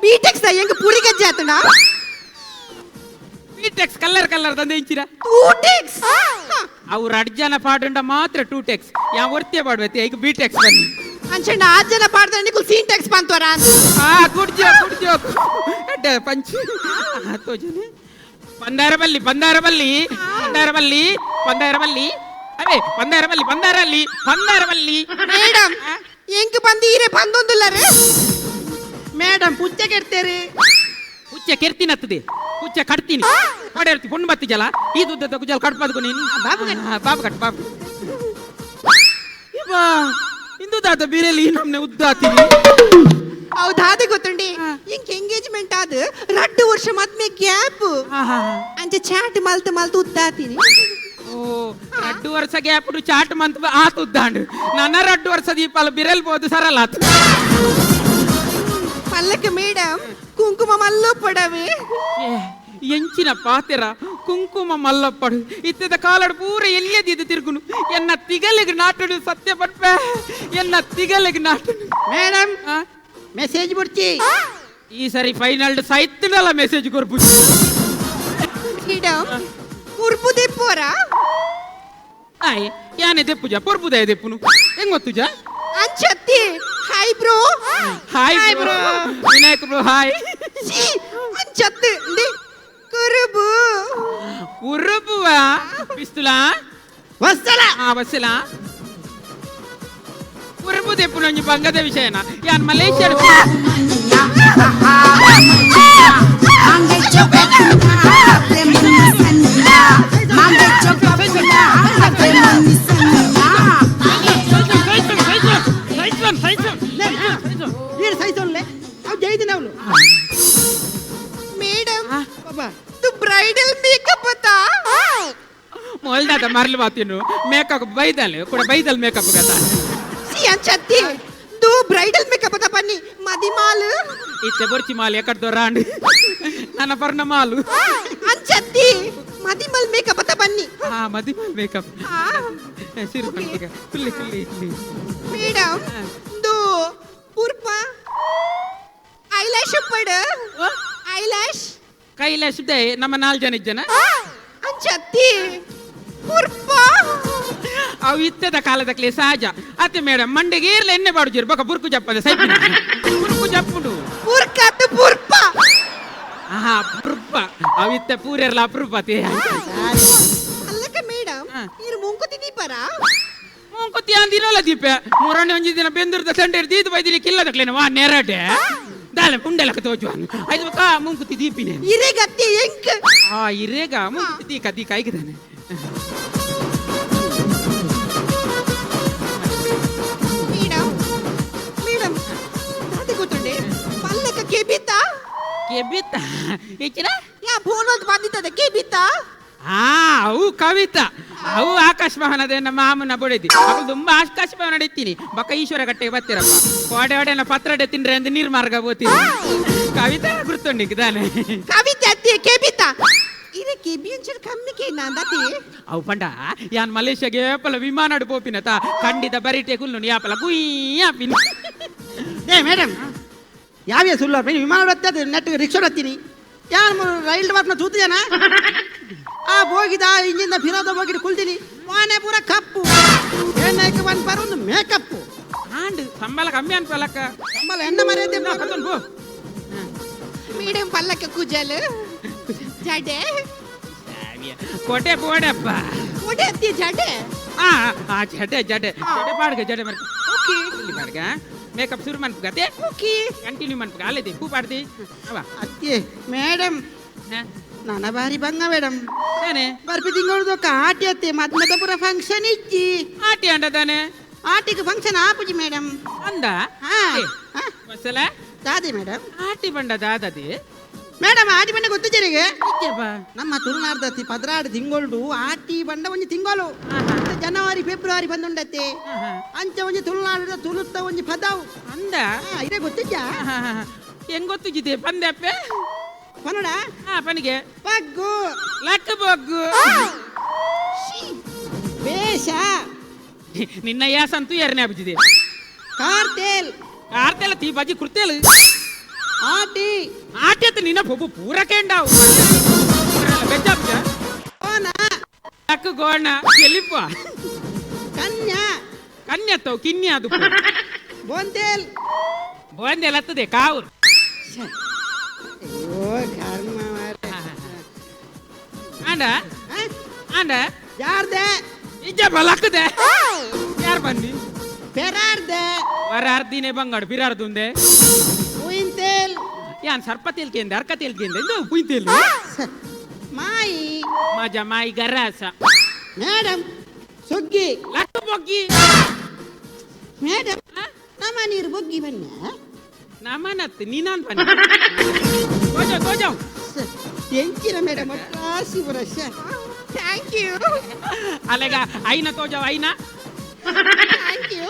ಬಿಟೆಕ್ಸ್ ಹೆಂಗ ಪುರಿ ಗಜ್ಜೆ ಆತನ? ಬಿಟೆಕ್ಸ್ ಕಲರ್ ಕಲರ್ ತಂದೆ ಇಂಚಿರ ಟೂ ಟೆಕ್ಸ್. ಅವ್ರು ಅಡ್ಜನ ಪಾಡುಂಡ ಮಾತ್ರ ಟೂ ಟೆಕ್ಸ್ ಯಾವ ಒರ್ತಿಯ ಪಾಡುವೆ ಈಗ ಬಿಟೆಕ್ಸ್ ಬನ್ನಿ. ಅಂಚಂಡ ಆರು ಜನ ಪಾಡ್ತಾರೆ ನಿಕುಲ್ ಸೀನ್ ಟೆಕ್ಸ್ ಬಂತವರ. ಗುಡ್ ಜೋಕ್ ಗುಡ್ ಜೋಕ್ ಅಡ್ಡ ಪಂಚ್ ತೋಜನೆ. ಪಂದಾರಬಲ್ಲಿ ಪಂದಾರಬಲ್ಲಿ ಪಂದಾರಬಲ್ಲಿ ಪಂದಾರಬಲ್ಲಿ ಅವೇ ಪಂದಾರಬಲ್ಲಿ ಪಂದಾರಲ್ಲಿ ಪಂದಾರಬಲ್ಲಿ. ಮೇಡಮ್ ಎಂಕ್ ಬಂದು ಈರೆ ಬಂದೊಂದುಲ್ಲರೆ ಮೇಡಮ್ ಪುಚ್ಚೆ ಕೆಡ್ತೇರಿ. ಪುಚ್ಚೆ ಕೆರ್ತಿನತ್ತದೆ ಪುಚ್ಚೆ ಕಟ್ತೀನಿ ಪಡೆರ್ತಿ ಪೊಣ್ಣು ಬತ್ತಿ ಜಲ ಈ ದುಡ್ಡ ಕುಜಲ್ ಕಟ್ಪಾದ್ಕೊ ನೀನು ಬಾಬು ಬಾಬು ಕಟ್ ಬಾಬು. ಇಬ್ಬಾ ಇಂದು ದಾತ ಬೀರೆಲಿ ನಮ್ನೆ ಉದ್ದಾತೀನಿ. ಹೌದಾದ ಗೊತ್ತುಂಡಿ ಇಂಕ್ ಎಂಗೇಜ್ಮೆಂಟ್ ಆದ ರಡ್ಡು ವರ್ಷ ಮದ್ಮೆ ಗ್ಯಾಪ್ ಅಂಚೆ ಚಾಟ್ ಮಲ್ತು ಮಲ್ತು ಉದ್ದಾತೀನಿ. ಓ ರಡ್ಡು ವರ್ಷ ಗ್ಯಾಪ್ ಚಾಟ್ ಮಂತ್ ಆತ ಉದ್ದಾಂಡು ನನ್ನ ರಡ್ಡು ವರ್ಷ ದೀಪಾಲ ಬಿರಲ್ ಬೋದು ಸರಳ ಆತು. ಪಲ್ಲಕ್ಕೆ ಮೇಡಮ್ ಕುಂಕುಮ ಮಲ್ಲು ಪಡವೆ. ಎಂಚಿನ ಪಾತೆರ ಕುಂಕುಮ ಮಲ್ಲಪ್ಪಡು ಇತ್ತದ ಕಾಲಡು ಪೂರ ಎಲ್ಲೆದಿದ್ದು ತಿರುಗುನು ಎನ್ನ ತಿಗಲಿಗೆ ನಾಟಡು ಸತ್ಯ ಪಟ್ಪೆ ಎನ್ನ ತಿಗಲಿಗೆ ನಾಟಡು. ಮೇಡಮ್ ಮೆಸೇಜ್ ಬಿಡ್ತಿ ಈ ಸರಿ ಫೈನಲ್ ಸೈತ್ನಲ್ಲ ಮೆಸೇಜ್ ಕೊರ್ಪು. ಮೇಡಮ್ ಕುರ್ಪು ದೆಪ್ಪೋರಾ? ಆಯ್ ಯಾನೆ ದೆಪ್ಪುಜ ಪೊರ್ಪುದಾಯ ದೆಪ್ಪುನು ಹೆಂಗ್ ಗೊತ್ತುಜ? ಅಂಚತ್ತಿ hi bro. Hi bro Vinayak bro hi. ಅಂಚತ್ತಿ ಕುರುಬು ಕುರುಬುವಾ ಪಿಸ್ತುಲಾ ವಸ್ತಲ ಆ ವಸ್ತಲ ಕುರುಬು ದೆಪ್ಪುನು ಒಂಜಿ ಬಂಗದ ವಿಷಯನ ಯಾನ್ ಮಲೇಷ್ಯಾ ಮೊಲ್ದಾದ ಮರಲು ಬಾತಿನು ಮೇಕಪ್ ಬೈದಲ್ ಕೂಡ ಬೈದಲ್ ಮೇಕಪ್ ಗತ ಸಿ ಅಂಚತ್ತಿ ದು ಬ್ರೈಡಲ್ ಮೇಕಪ್ ಅದ ಬನ್ನಿ ಮದಿಮಾಲು ಇತ್ತೆ ಬೊರ್ಚಿ ಮಾಲು ಎಕಡ್ದೋ ರಾಂಡ್ ನನ್ನ ಪರ್ಣ ಮಾಲು ಅಂಚತ್ತಿ ಮದಿಮಾಲ್ ಮೇಕಪ್ ಅದ ಬನ್ನಿ. ಹಾ ಮದಿಮಾಲ್ ಮೇಕಪ್ ಸಿರು ಪನ್ಪುಗ ಕುಲ್ಲಿ ಕುಲ್ಲಿ ಇಲ್ಲಿ ಮೇಡಮ್ ದು ಪುರ್ಪ ಐಲ್ಯಾಶ್ ಪಡ ಐಲ್ಯಾಶ್ ಕೈಲಾಶ್ they ನಮ್ಮ ನಾಲ್ ಜನ ಇಜ್ಜನ ಅಂಚತ್ತಿ ಪುರ್ಪ ಅವು ಇತ್ತದ ಕಾಲದಕ್ಲೆ ಸಹಜ ಅತ್ತೆ ಮೇಡಮ್ ಮಂಡೆಗೆ ಏರ್ಲ ಎಣ್ಣೆ ಬಾಡುಜಿರು ಬೊಕ ಬುರ್ಕು ಜಪ್ಪದ ಸೈಪಿನ ಬುರ್ಕು ಜಪ್ಪುಡು ಪುರ್ಕತ್ತು ಪುರ್ಪ ಆಹಾ ಪುರ್ಪ ಅವು ಇತ್ತ ಪೂರೆರ್ಲ ಅಪರೂಪತೆ ಅಲ್ಲಕ ಮೇಡಮ್ ನೀರು ಮುಂಕುತಿ ದೀಪರಾ? ಮುಂಕುತಿ ಅಂದಿನಲ್ಲ ದೀಪ ಮೂರನೇ ಒಂಜಿ ದಿನ ಬೆಂದೂರದ ಸಂಡೆ ದೀದ ಬೈದಿನಿ ಕಿಲ್ಲದಕ್ಲೇನ ವಾ ನೆರಟೆ ದಾಲೆ ಮುಂಡೆಲಕ ತೋಜುವನ್ ಐದು ಬೊಕ ಮುಂಕುತಿ ದೀಪಿನೆ ಇರೆಗತ್ತಿ ಎಂಕ್ ಆ ಇರೇಗ ಮುಂಕುತಿ ದೀಕ ದೀಕ ಐಗದಾನೆ. ಮೇಡಮ್ ಮೇಡಮ್ ದಾದೆ ಗೊತ್ತುಂಡೆ ಪಲ್ಲಕ ಕೆಬಿತಾ ಕೆಬಿತಾ ಇಚ್ಚಿನ ಯಾ ಫೋನ್ ಬಂದಿದ್ದದ ಕೆಬಿತಾ? ಆ ಅವು ಕವಿತಾ ಅವು ಆಕಾಶ ಭವನದ ನಮ್ಮ ಮಾಮನ ಬೊಡೆದಿ ಅವು ತುಂಬಾ ಆಕಾಶ ಭವನ ಇತ್ತೀನಿ ಬಕ್ಕ ಈಶ್ವರ ಕಟ್ಟೆಗೆ ಬರ್ತೀರಪ್ಪ ಕೋಡೆ ಒಡೆನ ಪತ್ರಡೆ ತಿಂದ್ರೆ ಅಂದ್ ನೀರ್ ಮಾರ್ಗ ಬೋತೀನಿ ಕವಿತಾ ಗುರ್ತೊಂಡಿಗೆ ತಾನೆ ಕವಿತೆ ಅತ್ತಿ ಕೆಬಿತಾ ಇದೆ ಕೆಬಿ ಒಂಚೂರು ಕಮ್ಮಿ ಕೇನಾಂದತಿ ಅವು ಪಂಡ ಯಾನ್ ಮಲೇಷ್ಯಾಗೆ ಏಪಲ ವಿಮಾನ ಪೋಪಿನ ತಾ ಖಂಡಿತ ಬರಿಟೆ ಕುಲ್ಲು ಯಾಪಲ ಗುಯ್ ಆಪಿನ. ಏ ಮೇಡಮ್ ಯಾವ್ಯ ಸುಳ್ಳು ವಿಮಾನ ಬರ್ತದೆ ನೆಟ್ ರಿಕ್ಷಾ ಹತ್ತೀನಿ ಯಾರು ರೈಲ್ ಬರ್ನ ತೂತು ಜನ ಆ ಬೋಗಿದ ಇಂಜಿನ್ ಫಿರೋದ ಬೋಗಿಡ್ ಕುಲ್ದಿನಿ ಮನೆ ಪೂರ ಕಪ್ಪು ಏನಾಯ್ತು ಒಂದು ಬರ ಒಂದು ಮೇಕಪ್ಪು ಆಂಡ್ ಸಂಬಳ ಕಮ್ಮಿ ಅನ್ಪಲಕ್ಕ ಸಂಬಳ ಎಣ್ಣ ಮರ್ಯಾದೆ ಕತ್ತೊಂದು ಪೋ. ಮೇಡಮ್ ಪಲ್ಲಕ್ಕ ಕುಜಲ್ ಜಡೆ ಕೋಟೆ ಬೋಡಪ್ಪ ಕೋಟೆ ಅತ್ತಿ ಜಡೆ ಆ ಆ ಜಡೆ ಜಡೆ ಜಡೆ ಪಾಡ್ಗ ಜಡೆ ಮರ್ಕ ಓಕೆ ಇಲ್ಲಿ ಪಾಡ್ಗ ಮೇಕಪ್ ಶುರು ಮನ್ಪುಗತೆ ಓಕೆ ಕಂಟಿನ್ಯೂ ಮನ್ಪುಗ ಅಲ್ಲದೆ ಪೂ ಪಾಡ್ದಿ ಅವ ಅತ್ತಿ ಮೇಡಮ್ ನಾನ ಬಾರಿ ಬಂಗ ಮೇಡಮ್ ತಾನೆ ಬರ್ಪಿ ತಿಂಗಳದು ಆಟಿ ಅತ್ತೆ ಮದ್ಮದ ಪೂರ ಫಂಕ್ಷನ್ ಇಜ್ಜಿ ಆಟಿ ಅಂಡ ತಾನೆ ಆಟಿಗೆ ಫಂಕ್ಷನ್ ಆಪುಜಿ ಮೇಡಮ್ ಅಂದ ಹಾ ಮಸಲ ದಾದಿ ಮೇಡಮ್ ಆಟಿ ಬಂಡ ದಾದದಿ ಮೇಡಮ್ ಆಟಿ ಬಂಡ ಗೊತ್ತು ಜರಿಗೆ ನಮ್ಮ ತುಳುನಾಡ್ದತ್ತಿ ಪದ್ರಾಡು ತಿಂಗಳು ಆಟಿ ಬಂಡ ಒಂಜಿ ತಿಂಗಳು ಜನವರಿ ಫೆಬ್ರವರಿ ಬಂದುಂಡತ್ತೆ ಅಂಚ ಒಂಜಿ ತುಳುನಾಡ ತುಳುತ್ತ ಒಂಜಿ ಪದಾವು ಅಂದ ಇದೇ ಗೊತ್ತಿದ್ಯಾ ಹೆಂಗ್ ಗೊತ್ತಿದ್ದೆ ಪಂದೆಪ್ಪೆ ಪನಡ ಹಾ ಪನಿಗೆ ಬಗ್ಗು ಲಕ್ಕ ಬಗ್ಗು ಬೇಷ ನಿನ್ನ ಯಾಸಂತೂ ಎರನೇ ಅಭಿಜಿದೆ ಕಾರ್ತೇಲ್ ಕಾರ್ತೇಲ ತೀ ಬಜ್ಜಿ ಕುರ್ತೇಲ್ ಆಟಿ ಆಟಿ ಅಂತ ನಿನ್ನ ಪೊಬ್ಬು ಪೂರ ಕೇಂಡಾವು ಬೆಜ್ಜಾಬ್ಜ ಲಕ್ಕ ಗೋಣ ಎಲ್ಲಿಪ್ಪ ಕನ್ಯಾ ಕನ್ಯತ್ತವು ಕಿನ್ಯಾ ಅದು ಬೋಂತೇಲ್ ಬೋಂದೇಲ್ ಹತ್ತದೆ ಕಾವ್ರು ಅಯ್ಯೋ ಕರ್ಮ ಆಂಡ ಆಂಡ ಯಾರ್ದೆ ಇಜ್ಜ ಬಲಕ್ಕದೆ ಯಾರು ಬನ್ನಿ ಪೆರಾರ್ದೆ ವರಾರ್ದಿನೇ ಬಂಗಾಡು ಬಿರಾರ್ದುಂದೆ ಪುಯಿಂತೇಲ್ ಯಾನ್ ಸರ್ಪ ತೇಲ್ಕೆಂದೆ ಅರ್ಕ ತೇಲ್ಕೆಂದೆ ಇಂದು ಪುಯಿಂತೇಲ್ ಮಾಯಿ ಮಜ ಮಾಯಿ ಗರಾಸ ಮೇಡಮ್ ಸುಗ್ಗಿ ಲಕ್ಕ ಬೊಗ್ಗಿ ಮೇಡಮ್ ನಮ್ಮ ನೀರು ಬೊಗ್ಗಿ ಬನ್ನಿ ನಮನತ್ ನೀನಾನ್ ಬನ್ನಿ ತೋಜಾವ್ ತೋಜಾವ್ ಎಂಚಿನ ಮೇಡಮ್ ಕಾಸಿ brush thank you ಅಲೆಗ ಐನ ತೋಜಾವ್ ಐನ thank you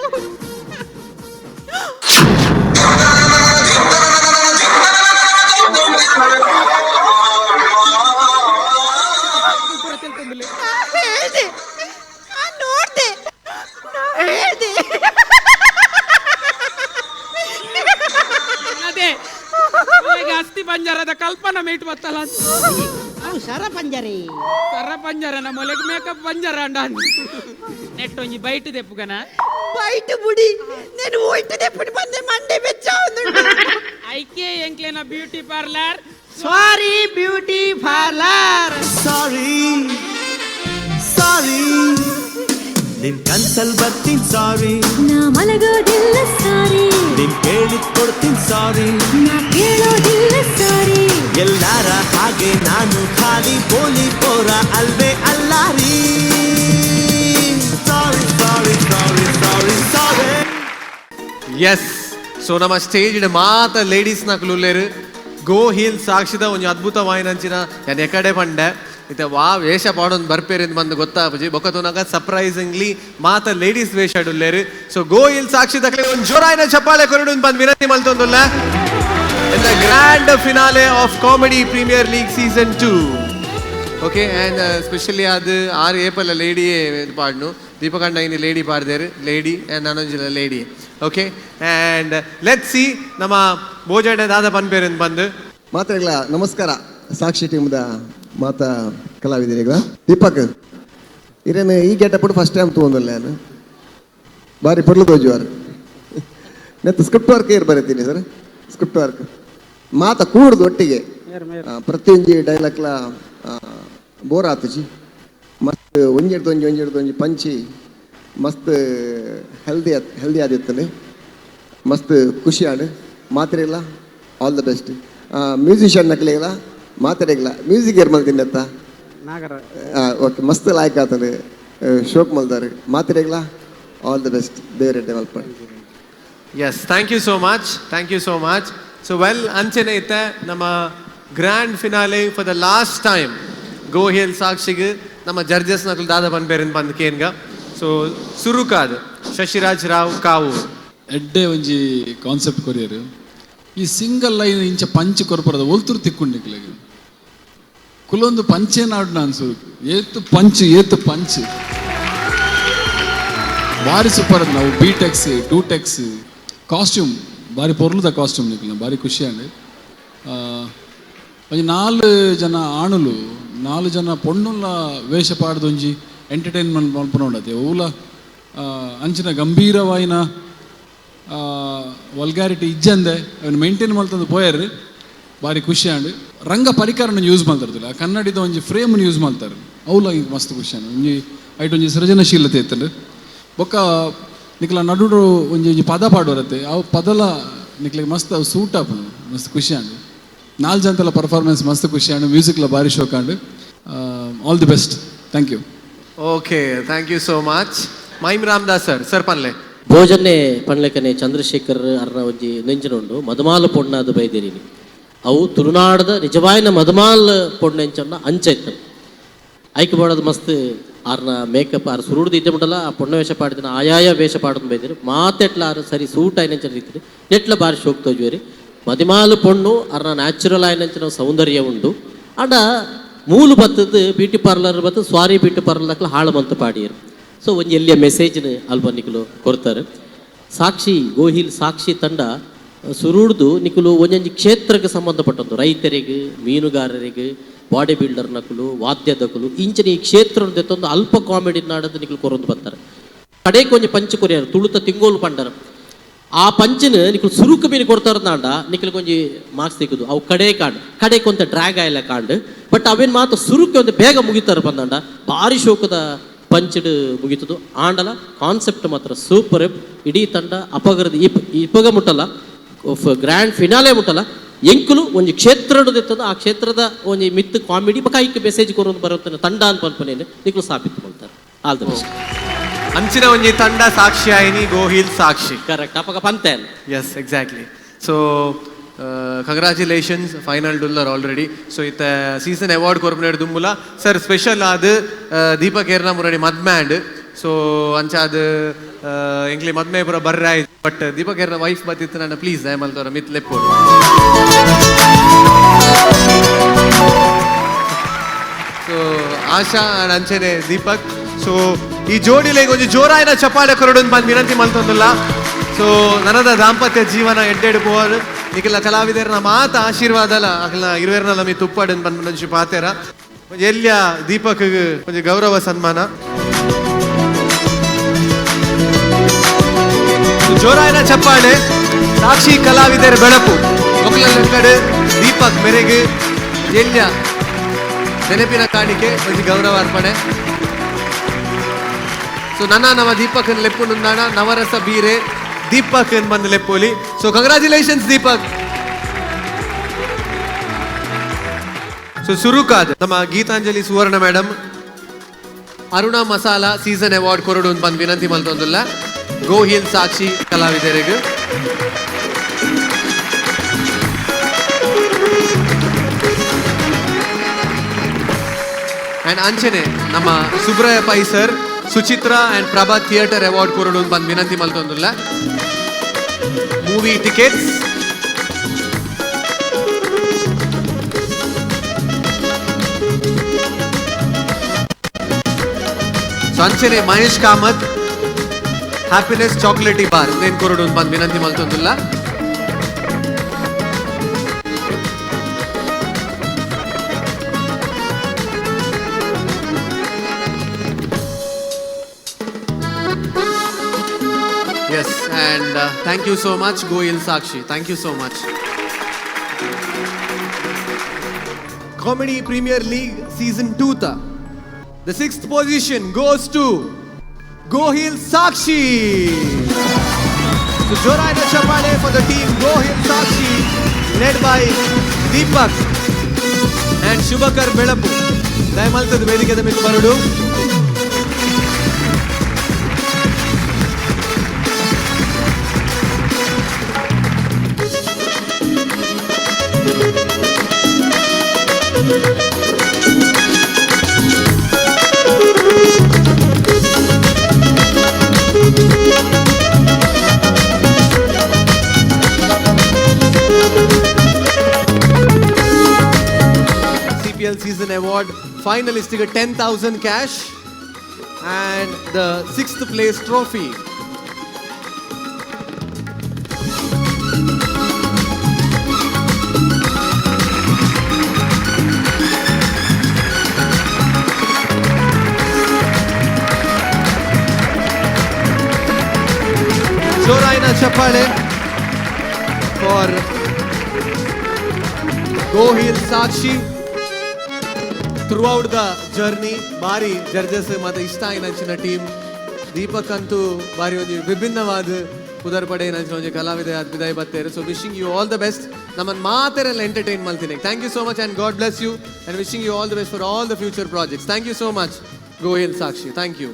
ಅಸ್ತಿ ಪಂಜರದ ಕಲ್ಪನಾ ಮೇಟ್ ಬತ್ತಲ್ಲ. ಅವು ಸರ ಪಂಜರಿ. ಸರ ಪಂಜರನ ಮೊಲೆಗ್ ಮೇಕಪ್ ಪಂಜರ ಅಂಡ ನೆಟ್ ಒಂಜಿ ಬೈಟ್ ದೆಪ್ಪುಗನ. ಬೈಟ್ ಬುಡಿ నేను ಒಯ್ಟ್ ದೆಪ್ಪುಡಿ ಬಂದೆ ಮಂಡೆ ಬೆಚ್ಚ ಉಂದುಂಡು. ಐಕೆ ಎಂಕ್ಲೆನ beauty parlour. Sorry beauty parlour. Sorry sorry ನಿನ್ ಕನ್ಸಲ್ ಬರ್ತೀನಿ ಸಾರಿ, ನಾ ಮಲಗೋದಿಲ್ಲ ಸಾರಿ, ನಿನ್ ಕೇಳಿದ್ ಕೊಡ್ತೀನಿ ಸಾರಿ, ನಾ ಕೇಳೋದಿಲ್ಲ ಸಾರಿ. ಎಲ್ಲಾರ ಹಾಗೆ ನಾನು ಖಾಲಿ ಪೋಲಿ ಪೋರ ಅಲ್ವೇ ಅಲ್ಲಾರಿ. Sorry sorry sorry sorry sorry. Yes, so ನಮ್ಮ ಸ್ಟೇಜ್ ಮಾತ ಲೇಡೀಸ್ ನಕಲುಲ್ಲೇರು. ಗೋ ಹೀಲ್ ಸಾಕ್ಷಿದ ಒಂಜಿ ಅದ್ಭುತ ವಾಯಿನಂಚಿನ ಯಾನ್ ಎಕಡೆ ಪಂಡೆ ಇತ್ತೆ ವಾ ವೇಷ ಪಾಡೊಂದು ಬರ್ಪೇರಿಂದ ಬಂದು ಗೊತ್ತಾಪುಜಿ ಬೊಕತುನಗ ಸರ್ಪ್ರೈಸಿಂಗ್ಲಿ ಮಾತ ಲೇಡೀಸ್ ವೇಷ ಡುಲ್ಲೇರು. ಸೊ ಗೋ ಹೀಲ್ ಸಾಕ್ಷಿ ದಕ್ಲೆ ಒಂಜಿ ಜೋರಾಯಿನ ಚಪ್ಪಾಳೆ ಕೊರಡು ಬಂದು ವಿನಂತಿ ಮಲ್ತೊಂದುಲ್ಲ. In the grand finale of Comedy Premier League Season 2. Okay, and especially ಅದು ಆರು ಏಪಲ್ಲ ಲೇಡಿ ಪಾಡ್ನು ದೀಪಕಣ್ಣ ಇನ್ನು ಲೇಡಿ ಪಾಡ್ದೇರು ಲೇಡಿ ಆ್ಯಂಡ್ ನಾನೊಂಜಿಲ lady. Okay, and let see ನಮ್ಮ ಭೋಜನ ದಾದ ಪನ್ಪೇರಿಂದ ಬಂದು ಮಾತಾಡಲ. ನಮಸ್ಕಾರ ಸಾಕ್ಷಿ ಟೀಮ್ದ ಮಾತಾ ಕಲಾವಿದರಿಗ. ದೀಪಕ್ ಇರೇನು ಈ ಗೆಟಪ್ ಫಸ್ಟ್ ಟೈಮ್ ತಗೊಂಡಲ್ಲ ನಾನು, ಬಾರಿ ಪೊರ್ಲು ತೋಜುವಾರು. ನೆತ್ತ ಸ್ಕ್ರಿಪ್ಟ್ ವರ್ಕ್ ಏರ್ ಬರೀತೀನಿ ಸರ್, ಸ್ಕ್ರಿಪ್ಟ್ ವರ್ಕ್ ಮಾತ ಕೂಡ್ದು ಒಟ್ಟಿಗೆ ಪ್ರತಿಯೊಂಜಿ ಡೈಲಾಗ್ಲ ಬೋರ್ ಆತುಜಿ. ಮಸ್ತ್ ಒಂಜೆಡ್ದು ಒಂಜಿ ಒಂಜೆಡ್ದು ಒಂಜಿ ಪಂಚಿ ಮಸ್ತ್ ಹೆಲ್ದಿ ಹೆಲ್ದಿ ಆದಿತ್ತನೆ, ಮಸ್ತ್ ಖುಷಿ ಆಡು. ಮಾತ್ರೆಲ್ಲ ಆಲ್ the best. Musician ನಕಲಿಲ್ಲ ಮಾತ್ರೆಗಿಲ್ಲ ಮ್ಯೂಸಿಕ್ ಏರ್ ಮಲ್ತಿನ್ನತ್ತ ನಾಗರ. ಓಕೆ, ಮಸ್ತ್ ಲಾಯ್ಕ್ ಆತದೆ ಶೋಕ್ ಮಲ್ದಾರೆ. ಮಾತ್ರೆಗಿಲ್ಲ ಆಲ್ the best. ದೇವರೆಡ್ಡೆ ಮಲ್ಪ. Yes, thank you so much, thank you so much. So well ಅಂಚೆನೆ ಇತ್ತೆ ನಮ್ಮ grand finale for the last time go heal ಸಾಕ್ಷಿಗೆ ನಮ್ಮ ಜಡ್ಜಸ್ ನಕಲು ದಾದ ಪನ್ಪೇರಿಂದ ಬಂದು ಕೇನ್ಗ. ಸೊ ಸುರುಕಾದ್ ಶಶಿರಾಜ್ ರಾವ್ ಕಾವು. ಎಡ್ಡೆ ಒಂಜಿ ಕಾನ್ಸೆಪ್ಟ್ ಕೊರಿಯರು ಈ ಸಿಂಗಲ್ ಲೈನ್ ಇಂಚ ಪಂಚ್ ಕೊರ್ಪರದ ಒಲ್ತುರು ತಿಕ್ಕೊಂಡಿಕ್ಲೆಗ್ ಕುಲೊಂದು ಪಂಚೇ ನಾಡು ನಾನು ಸುರುಕು ಏತು ಪಂಚ್ ಏತು ಪಂಚ್ ಭಾರಿ ಸೂಪರ್. ನಾವು ಬಿ ಟೆಕ್ಸ್ ಟೂ ಟೆಕ್ಸ್ ಕಾಸ್ಟ್ಯೂಮ್ ಭಾರಿ ಪೊರ್ಲುದ ಕಾಸ್ಟ್ಯೂಮ್ ನಿಕ್ಲ ಭಾರಿ ಖುಷಿ ಆಂಡ್. ಒಂಜಿ ನಾಲ್ ಜನ ಆಣುಲು ನಾಲ್ ಜನ ಪೊಣ್ಣುಲ ವೇಷ ಪಾಡ್ದು ಒಂಜಿ ಎಂಟರ್ಟೈನ್ಮೆಂಟ್ ಮಲ್ಪುನ ಉಂಡತೆ ಓಲ ಅಂಚಿನ ಗಂಭೀರವಾಯಿನ ವಲ್ಗಾರಿಟಿ ಇಜ್ಜಂದೆ ಅವನು ಮೇಂಟೈನ್ ಮಲ್ತಂದು ಪೋಯರ್ ಭಾರಿ ಖುಷಿ ಆಂಡ್. ರಂಗ ಪರಿಕರನ ಯೂಸ್ ಮಲ್ತಿರ್ತಿಲ್ಲ, ಕನ್ನಡಿದ ಒಂಜಿ ಫ್ರೇಮ್ನ ಯೂಸ್ ಮಲ್ತಾರೆ ಅವ್ಲ ಇಂಕ್ ಮಸ್ತ್ ಖುಷಿ ಆಂಡ್. ಒಂಜಿ ಐಟ್ ಒಂಜಿ ಸೃಜನಶೀಲತೆ ಇತ್ತಂಡು. ಬೊಕ್ಕ ನಿಕ್ಲ ನಡುಡು ಒಂಜಿ ಒಂಜಿ ಪದ ಪಾಡುವರತ್ತೆ ಅವು ಪದಲ ನಿಕ್ಲಿಗೆ ಮಸ್ತ್ ಅವು ಸೂಟ್ ಆಪುಂಡು ಮಸ್ತ್ ಖುಷಿ ಆಂಡ್. ನಾಲ್ ಜನತೆಲ್ಲ ಪರ್ಫಾರ್ಮೆನ್ಸ್ ಮಸ್ತ್ ಖುಷಿ ಆಂಡ್, ಮ್ಯೂಸಿಕ್ಲ ಭಾರಿ ಶೋಕ್ and. All the best, thank you. Okay, thank you so much. Mime Ramdas sir, sir ಪನ್ಲೆ. ಭೋಜನೆ ಪನ್ಲೆಕನೆ Chandrashekar ಅರ್ನ ಒಂಜಿ ನೆಂಚಿನುಂಡು ಮಧುಮಾಲ ಪೊಣ್ಣಾದ ಬೈದೇರಿನಿ. ಅವು ತುಳುನಾಡದ ನಿಜವಾಯಿನ ಮಧುಮಾಲ್ ಪೊಣ್ಣೆಂಚನ್ನ ಅಂಚ ಇತ್ತು ಐಕೆ ಬೋಡದ ಮಸ್ತ್ ಆರ್ನ ಮೇಕಪ್ ಆರ್ ಸುರುಡ್ದು ಇದ್ದೆ ಮುಟ್ಟಲ್ಲ ಆ ಪೊಣ್ಣ ವೇಷ ಪಾಡ್ದಿನ ಆಯಾಯ ವೇಷ ಪಾಡೋದು ಬೈದಿರು ಮಾತೆಟ್ಲ ಆರು ಸರಿ ಸೂಟ್ ಆಯ್ನಂಚ ರೀತಿ ನೆಟ್ಲ ಬಾರಿ ಶೋಕ್ ತೋಜುವೇರಿ. ಮದಿಮಾಲು ಪೊಣ್ಣು ಅರ್ನ ನ್ಯಾಚುರಲ್ ಆಯ್ನಂಚಿನ ಸೌಂದರ್ಯ ಉಂಡು. ಆಂಡ ಮೂಲು ಬತ್ತದ ಬ್ಯೂಟಿ ಪಾರ್ಲರ್ ಬತ್ತು ಸ್ವಾರಿ ಬ್ಯೂಟಿ ಪಾರ್ಲರ್ ದಕ್ಲ ಹಾಳು ಮಂತ್ ಪಾಡಿಯರು. ಸೊ ಒಂಜಿ ಎಲ್ಲಿಯ ಮೆಸೇಜ್ನ ಅಲ್ಪ ನಿಕುಲು ಕೊರ್ತಾರೆ. ಸಾಕ್ಷಿ ಗೋಹಿಲ್ ಸಾಕ್ಷಿ ತಂಡ ಸುರುಡ್ದು ನಿಕುಲು ಒಂಜೊಂಜಿ ಕ್ಷೇತ್ರಕ್ಕೆ ಸಂಬಂಧಪಟ್ಟದ್ದು ರೈತರಿಗೆ ಮೀನುಗಾರರಿಗೆ ಬಾಡಿ ಬಿಲ್ಡರ್ ನಕಲು ವಾದ್ಯದಕಲು ಇಂಚಿನ ಈ ಕ್ಷೇತ್ರ ದೆತ್ತೊಂದು ಅಲ್ಪ ಕಾಮಿಡಿ ನಾಡದ್ದು ನಿಕುಲು ಕೊರೊಂದು ಬರ್ತಾರೆ. ಕಡೆಗೆ ಒಂಜಿ ಪಂಚ್ ಕೊರಿಯರು ತುಳುತ ತಿಂಗೋಲು ಪಂಡರು. ಆ ಪಂಚಿನ ನಿಕುಲು ಸುರುಕು ಮೀನು ಕೊಡ್ತಾರ ನಾಂಡ ನಿಕುಲು ಒಂಜಿ ಮಾರ್ಕ್ಸ್ ತಿಕ್ಕುದು ಅವು ಕಡೆ ಕಾಂಡ್ ಕಡೆಗೆ ಒಂತ ಡ್ರ್ಯಾಗ್ ಆಯ್ಲ ಕಾಂಡ್ ಬಟ್ ಅವೇನು ಮಾತ್ರ ಸುರುಕು ಒಂದು ಬೇಗ ಮುಗಿತಾರೆ ಬಂದಂಡ ಭಾರಿ ಶೋಕದ ಪಂಚ್ಡ್ ಮುಗಿತದು. ಆಂಡಲ ಕಾನ್ಸೆಪ್ಟ್ ಮಾತ್ರ ಸೂಪರ್. ಇಡೀ ತಂಡ ಅಪಗರದ ಇಪಗ ಮುಟ್ಟಲ್ಲ ಗ್ರ್ಯಾಂಡ್ ಫಿನಾಲೆ ಮುಟ್ಟಲ್ಲ ಎಂಕುಲು ಒಂಜಿ ಕ್ಷೇತ್ರ ಆ ಕ್ಷೇತ್ರದ ಒಂಜಿ ಮಿತ್ ಕಾಮಿಡಿ ಬಕ ಐಕ್ ಮೆಸೇಜ್ ಕೊರೊಂದು ಬರುತ್ತೆ ತಂಡ ಅಂತ ಪನ್ಪನೇನು ನಿಕುಲು ಸ್ಥಾಪಿತ ಮಾಡ್ತಾರೆ. All the best. ಅಂಚಿನ ಒಂಜಿ ತಂಡ ಸಾಕ್ಷಿ ಆಯಿನಿ ಗೋಹಿಲ್ ಸಾಕ್ಷಿ. ಕರೆಕ್ಟ್ ಅಪಗ ಪಂತೆ. Yes exactly. So congratulations final ಡುಲ್ಲರ್ already. So ಇತ್ತ ಸೀಸನ್ ಅವಾರ್ಡ್ ಕೊರ್ಪುನೇಡ್ ದುಂಬುಲ ಸರ್ ಸ್ಪೆಷಲ್ ಆದ್ ದೀಪಕ್ ಏರ್ನ ಮುರಡಿ ಮದ್ಮ್ಯಾಂಡ್. ಸೊ ಅಂಚಾದ್ ಎಂಕ್ಲಿ ಮದ್ಮೆ ಪೂರ ಬರ್ರೆ ಆಯ್ತು ಬಟ್ ದೀಪಕ್ ಏರ್ನ ವೈಫ್ ಬತ್ತಿತ್ತು ನನ್ನ ಪ್ಲೀಸ್ ದಯಮಲ್ತವರ ಮಿತ್ ಲೆಪ್ಪೋಡು. ಸೊ ಆಶಾ ಅಂಡ್ ಅಂಚನೆ ದೀಪಕ್. ಸೊ ಈ ಜೋಡಿಲೆ ಒಂಜಿ ಜೋರಾಯಿನ ಚಪ್ಪಾಳೆ ಕೊರಡು ಬಂದು ವಿನಂತಿ ಮಲ್ತೊಂದುಲ್ಲ. ಸೊ ನನದ ದಾಂಪತ್ಯ ಜೀವನ ಎಡ್ಡೆಡ್ ಪೋವರ್. ನಿಖಿಲ ಕಲಾವಿದರ್ನ ಮಾತ ಆಶೀರ್ವಾದಲ ಅಗಲ ಇರುವೆರ್ನ ನಮಿ ತುಪ್ಪಡನ್ ಪನ್ಪುನಂಚಿ ಪಾತೆರ. ಒಂಜಿ ಎಲ್ಯ ದೀಪಕ್ ಒಂಜಿ ಗೌರವ ಸನ್ಮಾನ. ಜೋರಾಯನ ಚಪ್ಪಾಳೆ. ಸಾಕ್ಷಿ ಕಲಾವಿದರ ಬೆಳಪು ಮೊಕಲಂಕಡ್ ದೀಪಕ್ ಮೆರೆಗ್ ಎಲ್ಯ ನೆನಪಿನ ಕಾಣಿಕೆ ಒಂಜಿ ಗೌರವ ಅರ್ಪಣೆ. ಸೊ ನನ್ನ ನಮ್ಮ ದೀಪಕ್ ಲೆಪ್ಪು ನಂದಾಣ ನವರಸ ಬೀರೆ ದೀಪಕ್ ಬಂದು ಲೆಪ್ಪೋಲಿ. So congratulations Deepak. So ಸುರುಕಾದ ನಮ್ಮ Geetanjali Suvarna madam Aruna masala season award ಕೊರಡು ಅಂತ ಬಂದು ವಿನಂತಿ ಮಲ್ತೊಂದುಲ್ಲ ಗೋಹಿಲ್ ಸಾಕ್ಷಿ ಕಲಾವಿದರಿಗೆ. ಅಂಡ್ ಅಂಚನೆ ನಮ್ಮ Subraya Pai sir Suchitra and Prabha theatre award ಕೊರಡು ಅಂತ ಬಂದು ವಿನಂತಿ ಮಲ್ತೊಂದುಲ್ಲ. Movie tickets. So ಅಂಚನೆ ಮಹೇಶ್ ಕಾಮತ್ ಹ್ಯಾಪಿನೆಸ್ ಚಾಕ್ಲೇಟಿ ಬಾರ್ ನೇನ್ ಕೊರಡು ಅಂತ ಬಂದು ವಿನಂತಿ ಮಲ್ತೊಂದುಲ್ಲ. Yes, and thank you so much, Goyal Sakshi. Thank you so much. Comedy Premier League Season 2 ta. The sixth position goes to Gohil Sakshi. So Joraina Chapale for the team Gohil Sakshi, led by Deepak and Shubhakar Belapu. ದಯಮಾಲ್ತದ ವೇದಿಕೆದ ಮಿತ್ತು ಬರುಡು. CPL Season Award finalist 10,000 cash and the sixth place trophy. Joraina Chapale for Gohil Sakshi. Throughout the journey ಬಾರಿ judges ಮತ್ತು ಇಷ್ಟ ಆಯಿನಂಚಿನ team. Deepak ಅಂತೂ ಬಾರಿ ಒಂಜಿ ವಿಭಿನ್ನವಾದ ಪುದರ್ ಪಡೆಯಿನಂಚಿನ ಒಂಜಿ ಕಲಾವಿದ ವಿದಾಯ ಬತ್ತೇರು. So wishing you all the best. ನಮ್ಮನ್ನು ಮಾತೆರೆಲ್ಲ entertain ಮಲ್ತೀನಿ. Thank you so much and God bless you and wishing you all the best for all the future projects. Thank you so much Gohil Sakshi. Thank you.